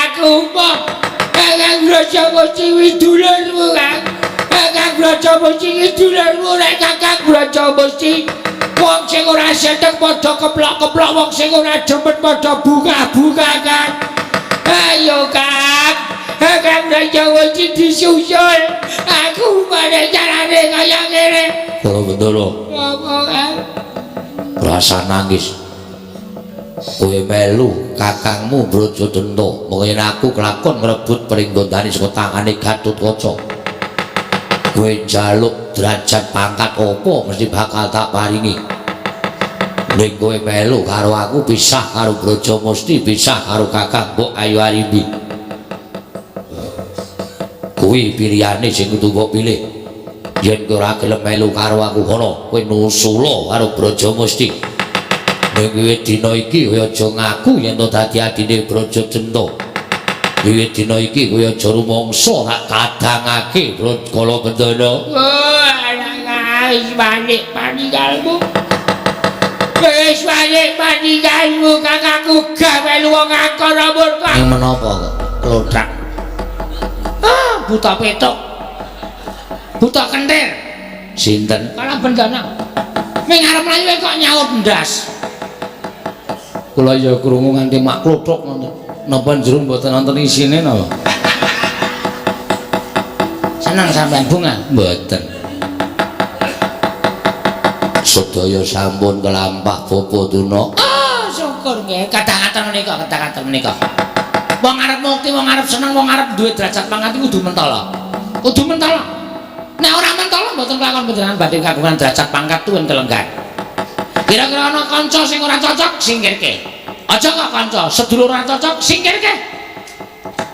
aku mah. Kakang Brajamusti widulurmu Kang. Kakang Brajamusti widulurmu rek Kakang Brajamusti. Wong sing ora seneng padha keplok-keplok, wong sing ora demen padha bungah-bungah Kang. Ayo Kang, Kakang Brajamusti disusul. Aku mana carane kaya ngene. Kala Bendara. Apa Kang? Rasa nangis. Kowe melu kakangmu Brajadenta, mengko yen aku kelakon ngrebut Pringgondani saka tangane Gatotkaca. Kowe njaluk derajat pangkat apa mesti bakal tak paringi. Ning kowe melu karo aku pisah karo Brajamusti, pisah karo kakang Mbok Ayu Arimbi. Kuwi pilihane sing kudu mbok pilih. Yen kowe ora gelem melu karo aku kono, kowe nusula karo Brajamusti. Ning wiwit dina iki kowe aja ngaku yen to dadi adine Brajadenta. Wiwit dina iki kowe aja rumangsa tak kadangake Kala Bendana. Oh, alah wis balik paninggalmu. Wis balik paninggalmu kakangku gak melu wong angkara murka. Ing menapa kok klothak? Ah, buta petuk. Buta kentir. Sinten? Kala Bendana. Ming arep mlayu kok nyaut ndas. Kula ya krungu nganti mak klothok ngono. Napa jero mboten wonten isine napa? Seneng sampean bunga? Mboten. Sedaya sampun kelampah Bapa Durna. Ah, syukur nggih. Kadang-kadang menika, kadang-kadang menika. Wong arep mukti, wong arep seneng, wong arep duwe derajat pangkat iku kudu mentala. Kudu mentala. Nek ora mentala mboten kelakon panjenengan badhe kagungan derajat pangkat tuwin kelenggan. Kira-kira ana kanca sing ora cocok, singkirke. Aja kok kanca, sedulur ora cocok, singkirke.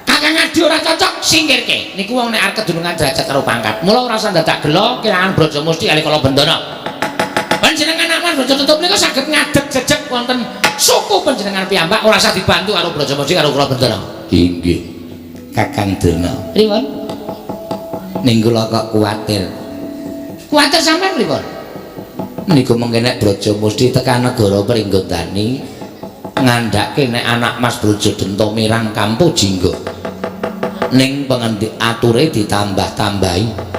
Kakang adi ora cocok, singkirke. Niku wong nek arep kedunungan derajat karo pangkat. Mula ora usah dadak gela kelangan Brajamusti kali Kala Bendana. Panjenengan aman Brajadenta menika saged ngadeg jejeg wonten suku panjenengan piyambak ora usah dibantu karo Brajamusti karo Kala Bendana. Inggih. Kakang Durna. Pripun? Ning kula kok kuwatir. Kuwatir sampean pripun? Niku mengke nek Brajamusti tekan negara Pringgondani ngandhake nek anak Mas Brajadenta mirang Kampu Jingga. Ning pengendi ature ditambah-tambahi.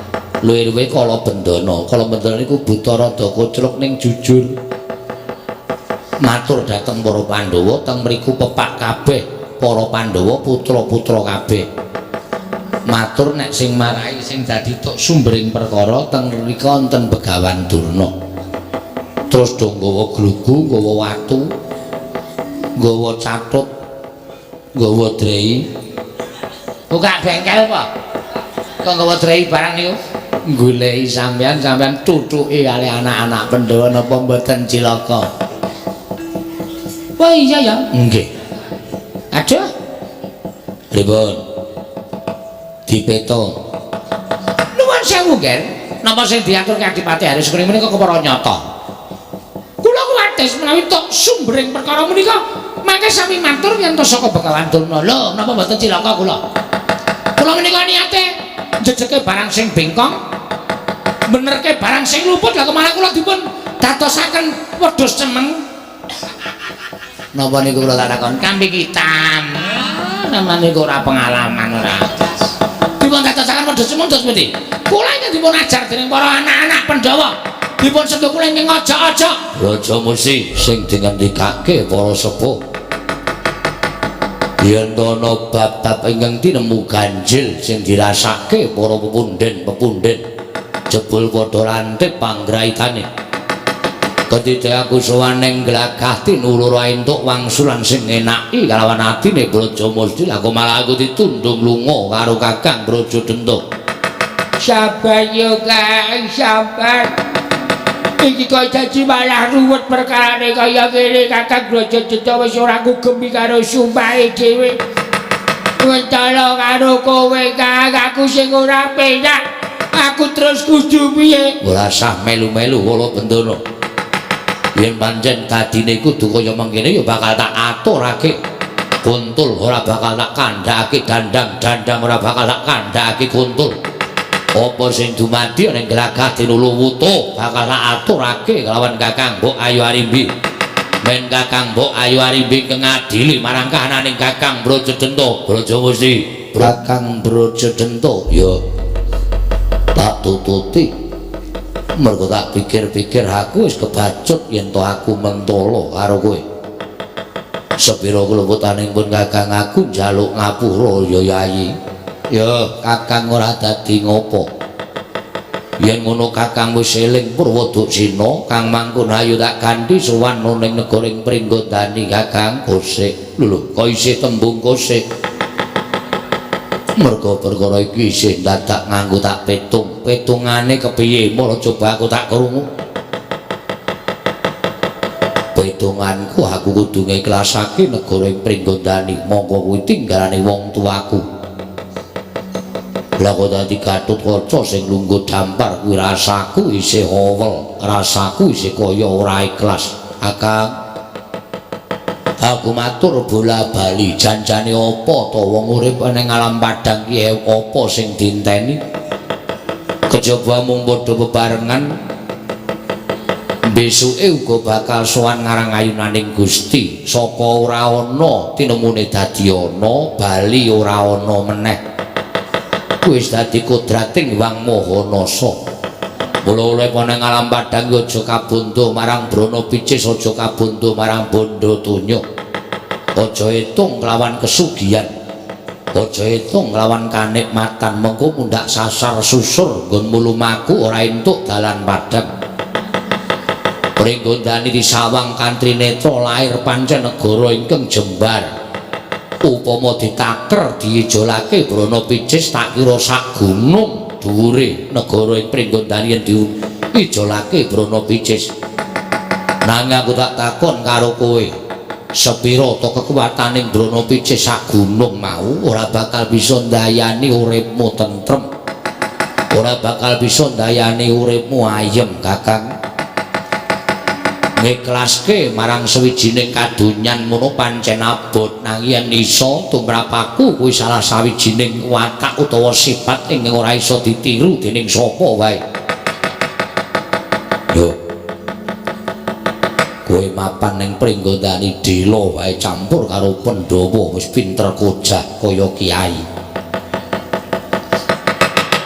Luwih-luwih Kala Bendana. Kala Bendana niku buta rada kocluk ning jujur. Matur dhateng para Pandhawa teng mriku pepak kabeh para Pandhawa putra-putra kabeh. Matur nek sing marai sing dadi tok sumbering perkara teng mriku wonten Begawan Durna. Terus do nggawa glugu, nggawa watu, nggawa catut, nggawa drei. Buka bengkel apa? Kok nggawa drei barang niku? Goleki sampean, sampean tutuke kali anak-anak Pandhawa napa mboten cilaka. Wah iya ya. Nggih. Aduh. Pripun? Dipeto. Nuwun sewu, Ger. Napa sing diaturke Adipati Harisukri menika kepara nyata? Kula kuwates menawi tok sumbering perkara menika mangke sami matur yen to saka Begawan Durna. Lho, napa mboten cilaka kula? Kula menika niate jejeke barang sing bengkong, benerke barang sing luput, lah kok malah kula dipun dadosaken wedhus cemeng. Napa niku kula tak takon? Kambing hitam. Sampeyan niku ora pengalaman ora. Dipun dadosaken wedhus cemeng terus pundi? Kula ingkang dipun ajar dening para anak-anak Pandhawa. Dipun sentuh kula ingkang ojok-ojok. Brajamusti sing dingendikake para sepuh. Yen ana bab-bab ingkang tinemu ganjil sing dirasake para pepunden-pepunden jebul padha rantip panggraitane. Ketika aku sowan ning glagah tinulur entuk wangsulan sing enaki kalawan atine Brajamusti, lah kok malah aku ditundung lunga karo Kakang Brajadenta. Sabar yo Kang, sabar. Iki kok dadi malah ruwet perkarane kaya ngene. Kakang Brajadenta wis ora ngugemi karo sumpahe dhewe. Mentala karo kowe Kang, aku sing ora penak. Aku terus kudu piye? Ora sah melu-melu Kala Bendana. Yen pancen dadine kudu kaya mengkene ya bakal tak aturake. Kuntul ora bakal tak kandhakake dandang, dandang ora bakal tak kandhakake kuntul. Apa sing dumadi ning glagah Tinuluwutu bakal tak aturake kelawan Kakang Mbok Ayu Arimbi. Men Kakang Mbok Ayu Arimbi ngadili marang kahananing Kakang Brajadenta, Brajamusti. Kakang Brajadenta ya tak tututi. Mergo tak pikir-pikir aku wis kebacut yen to aku mentolo karo kowe. Sepira keluputaning pun Kakang aku njaluk ngapura ya Yayi. Ya Kakang ora dadi ngopo. Yen ngono Kakang wis eling Purwoduksina kang mangkon ayo tak kanthi sowan ning negara ing Pringgondani Kakang kosek. Lho lho kok isih tembung kosek. Mergo perkara iki isih dadak nganggo tak petung. Petungane kepiye? Mula coba aku tak krungu. Petunganku aku kudu ngiklasake negara ing Pringgondani. Mongko kuwi tinggalane wong tuaku. Lah kok dadi Gatotkaca sing lungguh dampar kuwi rasaku isih owel, rasaku isih kaya ora ikhlas. Kakang, aku matur bola-bali janjane apa to wong urip ning alam padang ki apa sing dinteni? Kejaba mung padha bebarengan besuke uga bakal sowan ngarang ayunaning Gusti. Saka ora ana tinemune dadi ana, bali ora ana meneh. Wis dadi kodrating Wang Maha Nasa. Mula urip ning alam padang aja kabondo marang brana picis, aja kabondo marang bondo donya. Aja etung kelawan kesugihan. Aja etung kelawan kanikmatan, mengko mundhak sasar susur nggonmu lumaku ora entuk dalan padang. Pringgondani disawang kanthi netra lair pancen negara ingkang jembar. Upama ditaker diijolake brana picis tak kira sak gunung dhuwure negara ing Pringgondani yen diijolake brana picis. Nanging aku tak takon karo kowe, sepira to kekuwataning brana picis sak gunung mau ora bakal bisa ndayani uripmu tentrem, ora bakal bisa ndayani uripmu ayem Kakang. Ngiklaske marang sawijining kadonyan mono pancen abot, nanging yen iso tumrapaku kuwi salah sawijining watak utawa sifat ingkang ora iso ditiru dening sapa wae. Yo kowe mapan ning Pringgondani dela wae campur karo Pandhawa wis pinter kojah kaya kiai.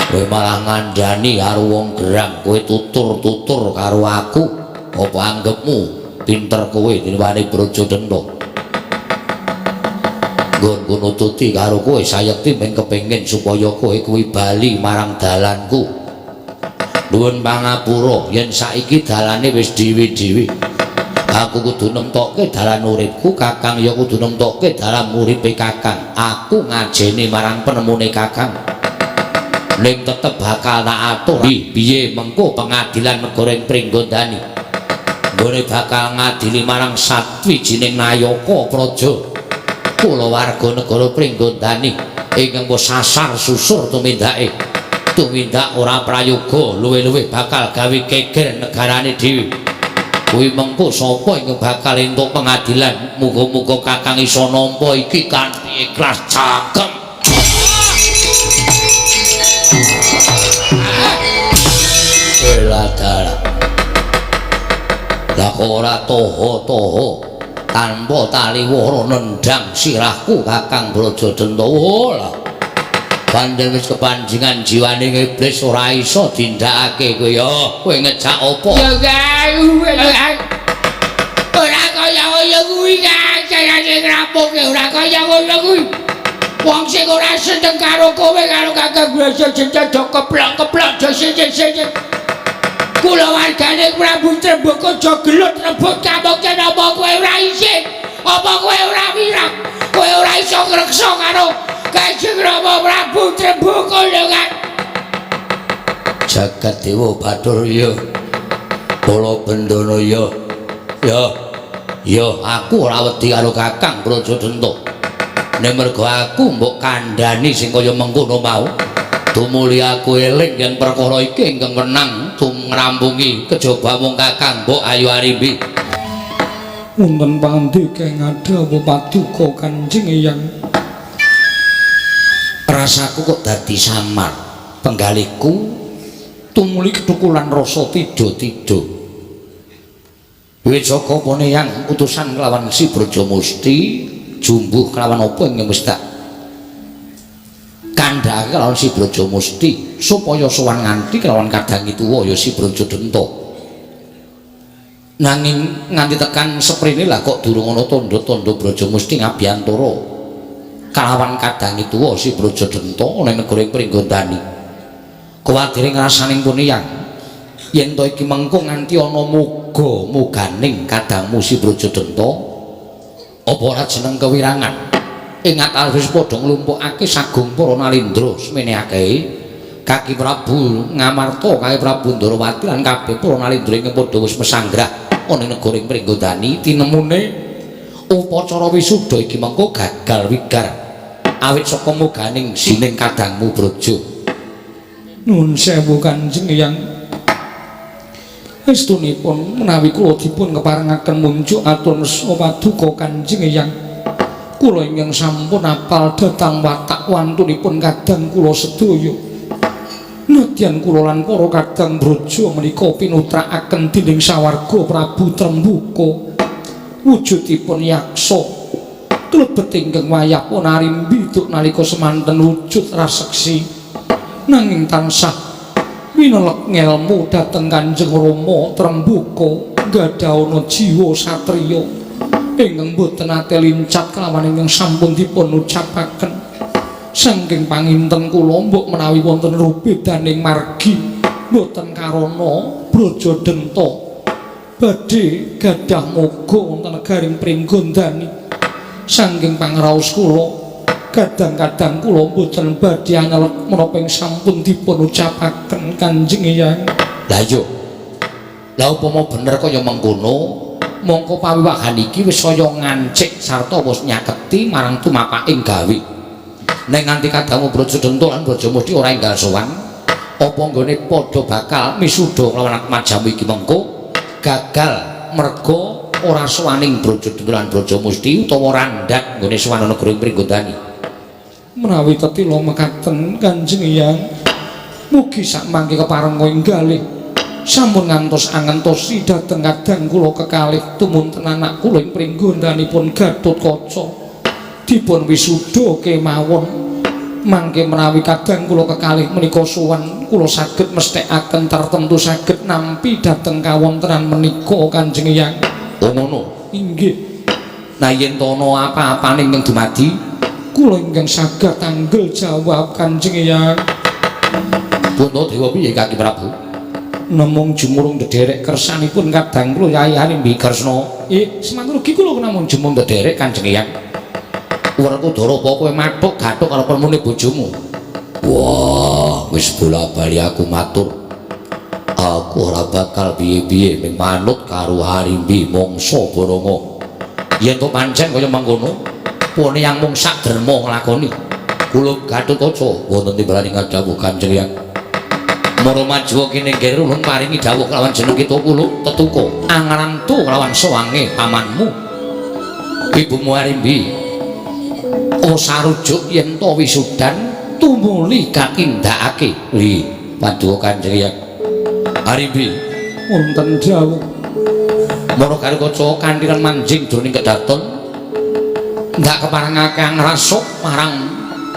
Kowe malah ngandani karo wong gerang, kowe tutur-tutur karo aku. Apa anggepmu pinter kowe tinimbane Brajadenta? Nggonku nututi karo kowe sayekti mung kepengin supaya kowe kuwi bali marang dalanku. Nuwun pangapura yen saiki dalane wis dhewe-dhewe. Aku kudu nemtokke dalan uripku, Kakang ya kudu nemtokke dalan uripe Kakang. Aku ngajeni marang penemune Kakang. Ning tetep bakal tak atur piye mengko pengadilan negara ing Pringgondani. Nggone bakal ngadili marang satwijining nayaka praja kulawarga negara Pringgondani ingkang wis sasar susur tumindake. Tumindak ora prayoga luwih-luwih bakal gawe geger negarane dhewe. Kuwi mengko sapa ingkang bakal entuk pengadilan? Muga-muga Kakang iso nampa iki kanthi ikhlas cakep. Elah dalah. Lah kok ora toho-toho tanpa taliwara nendang sirahku Kakang Brajadenta. Oh lah. Pancen wis kepanjingan jiwane iblis ora iso dindakake kowe ya. Kowe ngejak apa? Ya ora kaya ngono kuwi carane ngrampungke ora kaya ngono kuwi. Wong sing ora seneng karo kowe karo Kakang Brajadenta do keplok-keplok do sithik-sithik. Kula wargane Prabu Tremboko aja gelut rebut kamukten apa kowe ora isin? Apa kowe ora wirang? Kowe ora iso ngreksa karo Kanjeng Rama Prabu Tremboko lho kan? Jagat Dewa Bathara ya. Kala Bendana ya. Ya. Ya aku ora wedi karo Kakang Brajadenta. Nek mergo aku mbok kandhani sing kaya mengkono mau. Tumuli aku eling yen perkara iki ingkang wenang tumrampungi kejaba mung Kakang Mbok Ayu Arimbi. Wonten pangandika ing ngadhawuh paduka Kanjeng Eyang. Rasaku kok dadi samar. Penggalihku tumuli ketukulan rasa tidha-tidha. Wiwit saka pone yang utusan kelawan si Brajamusti jumbuh kelawan apa ing wis tak kandhake kelawan si Brajamusti supaya sowan nganti kelawan kadangi tuwa ya si Brajadenta. Nanging nganti tekan seprene lah kok durung ana tandha-tandha Brajamusti ngabiyantara kalawan kadangi tuwa si Brajadenta ana ing negara Pringgondani. Kuwatire ngrasaning pune yang yen to iki mengko nganti ana moga-moganing kadangmu si Brajadenta apa ora jeneng kewirangan ing atal wis padha nglumpukake sagung para nalindra semene akehe Kaki Prabu Ngamarta, Kaki Prabu Ndorowati lan kabeh para nalindra ingkang padha wis mesanggrah ana ing negara Pringgondani tinemune upacara wisuda iki mengko gagal wigar awit saka moganing sining kadangmu Braja. Nuwun sewu Kanjeng Hyang. Estunipun menawi kula dipun keparengaken munjuk atur nesa paduka Kanjeng Hyang. Kula ingkang sampun apal dhateng watak wantunipun kadang kula sedaya. Nadyan kula lan para kadang Braja menika pinutrakaken dening sawarga Prabu Trembuka. Wujudipun yaksa klebet ingkang wayah arimbi duk nalika semanten wujud raseksi. Nanging tansah winelek ngelmu dhateng Kanjeng Rama Trembuka gadhaana jiwa satriya ingkang boten ate lincat kelawan ingkang sampun dipun ucapaken. Saking panginten kula mbok menawi wonten rubedaning margi boten karana Brajadenta badhe gadah moga wonten negaring Pringgondani. Saking pangraos kula kadang-kadang kula mboten badhe anyelek menapa ing sampun dipun ucapaken Kanjeng Hyang. Lah iya. Lah upama bener kaya mengkono, mongko pawiwahan iki wis saya ngancik sarta wis nyaketi marang tumapaking gawe. Nek nganti kadangmu Brajadenta lan Brajamusti ora enggal sowan, apa nggone padha bakal misuda kelawan atmajamu iki mengko gagal merga ora sowaning Brajadenta lan Brajamusti utawa randhat nggone sowan negara Pringgondani. Menawi tetila mekaten Kanjeng Hyang, mugi sakmangke keparenga inggalih sampun ngantos angentosi dhateng kadang kula kekalih tumunten anak kula ing Pringgondanipun Gatotkaca dipun wisuda kemawon. Mangke menawi kadang kula kekalih menika sowan kula saged mesthekaken tartemtu saged nampi dhateng kawontenan menika Kanjeng Hyang. Oh ngono. Inggih. Nah yen to ana apa-apane ing dumadi kula ingkang saged tanggel jawab Kanjeng Hyang. Puntadewa piye Kaki Prabu? Namung jumurung ndederek kersanipun kadang kula Yai Arimbi Kresna. Semanten ugi kula namung jumurung ndederek Kanjeng Hyang. Werkudara apa kowe mathuk gathuk karo permune bojomu? Wah, wis bola-bali aku matur. Aku ora bakal piye-piye ming manut karo Arimbi mangsa Baronga. Yen to pancen kaya mangkono, pone yang mung sak derma nglakoni. Kula Gatotkaca wonten timbalane ngadhawuh Kanjeng Hyang. Mara majuwa kene nggih ulun paringi dawuh kelawan jeneng kita kula tetuka angrantu kelawan sowange pamanmu. Ibumu Arimbi. Oh sarujuk yen to wisudan tumuli katindakake. Li paduka Kanjeng Hyang. Arimbi wonten dawuh. Mara Gatotkaca kanthi manjing jroning kedaton ndak keparengake ngrasuk marang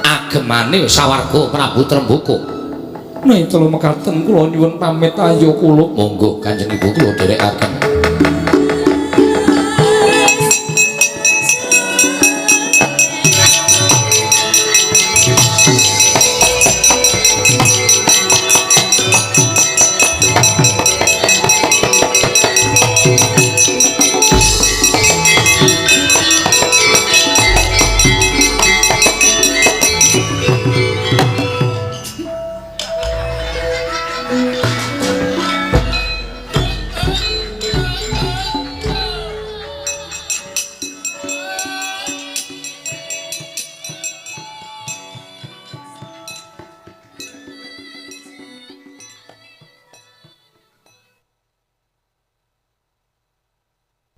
agemane sawarga Prabu Trembuka. Nek telu mekaten kula nyuwun pamit ayo kula. Monggo Kanjeng Ibu kula dherekaken.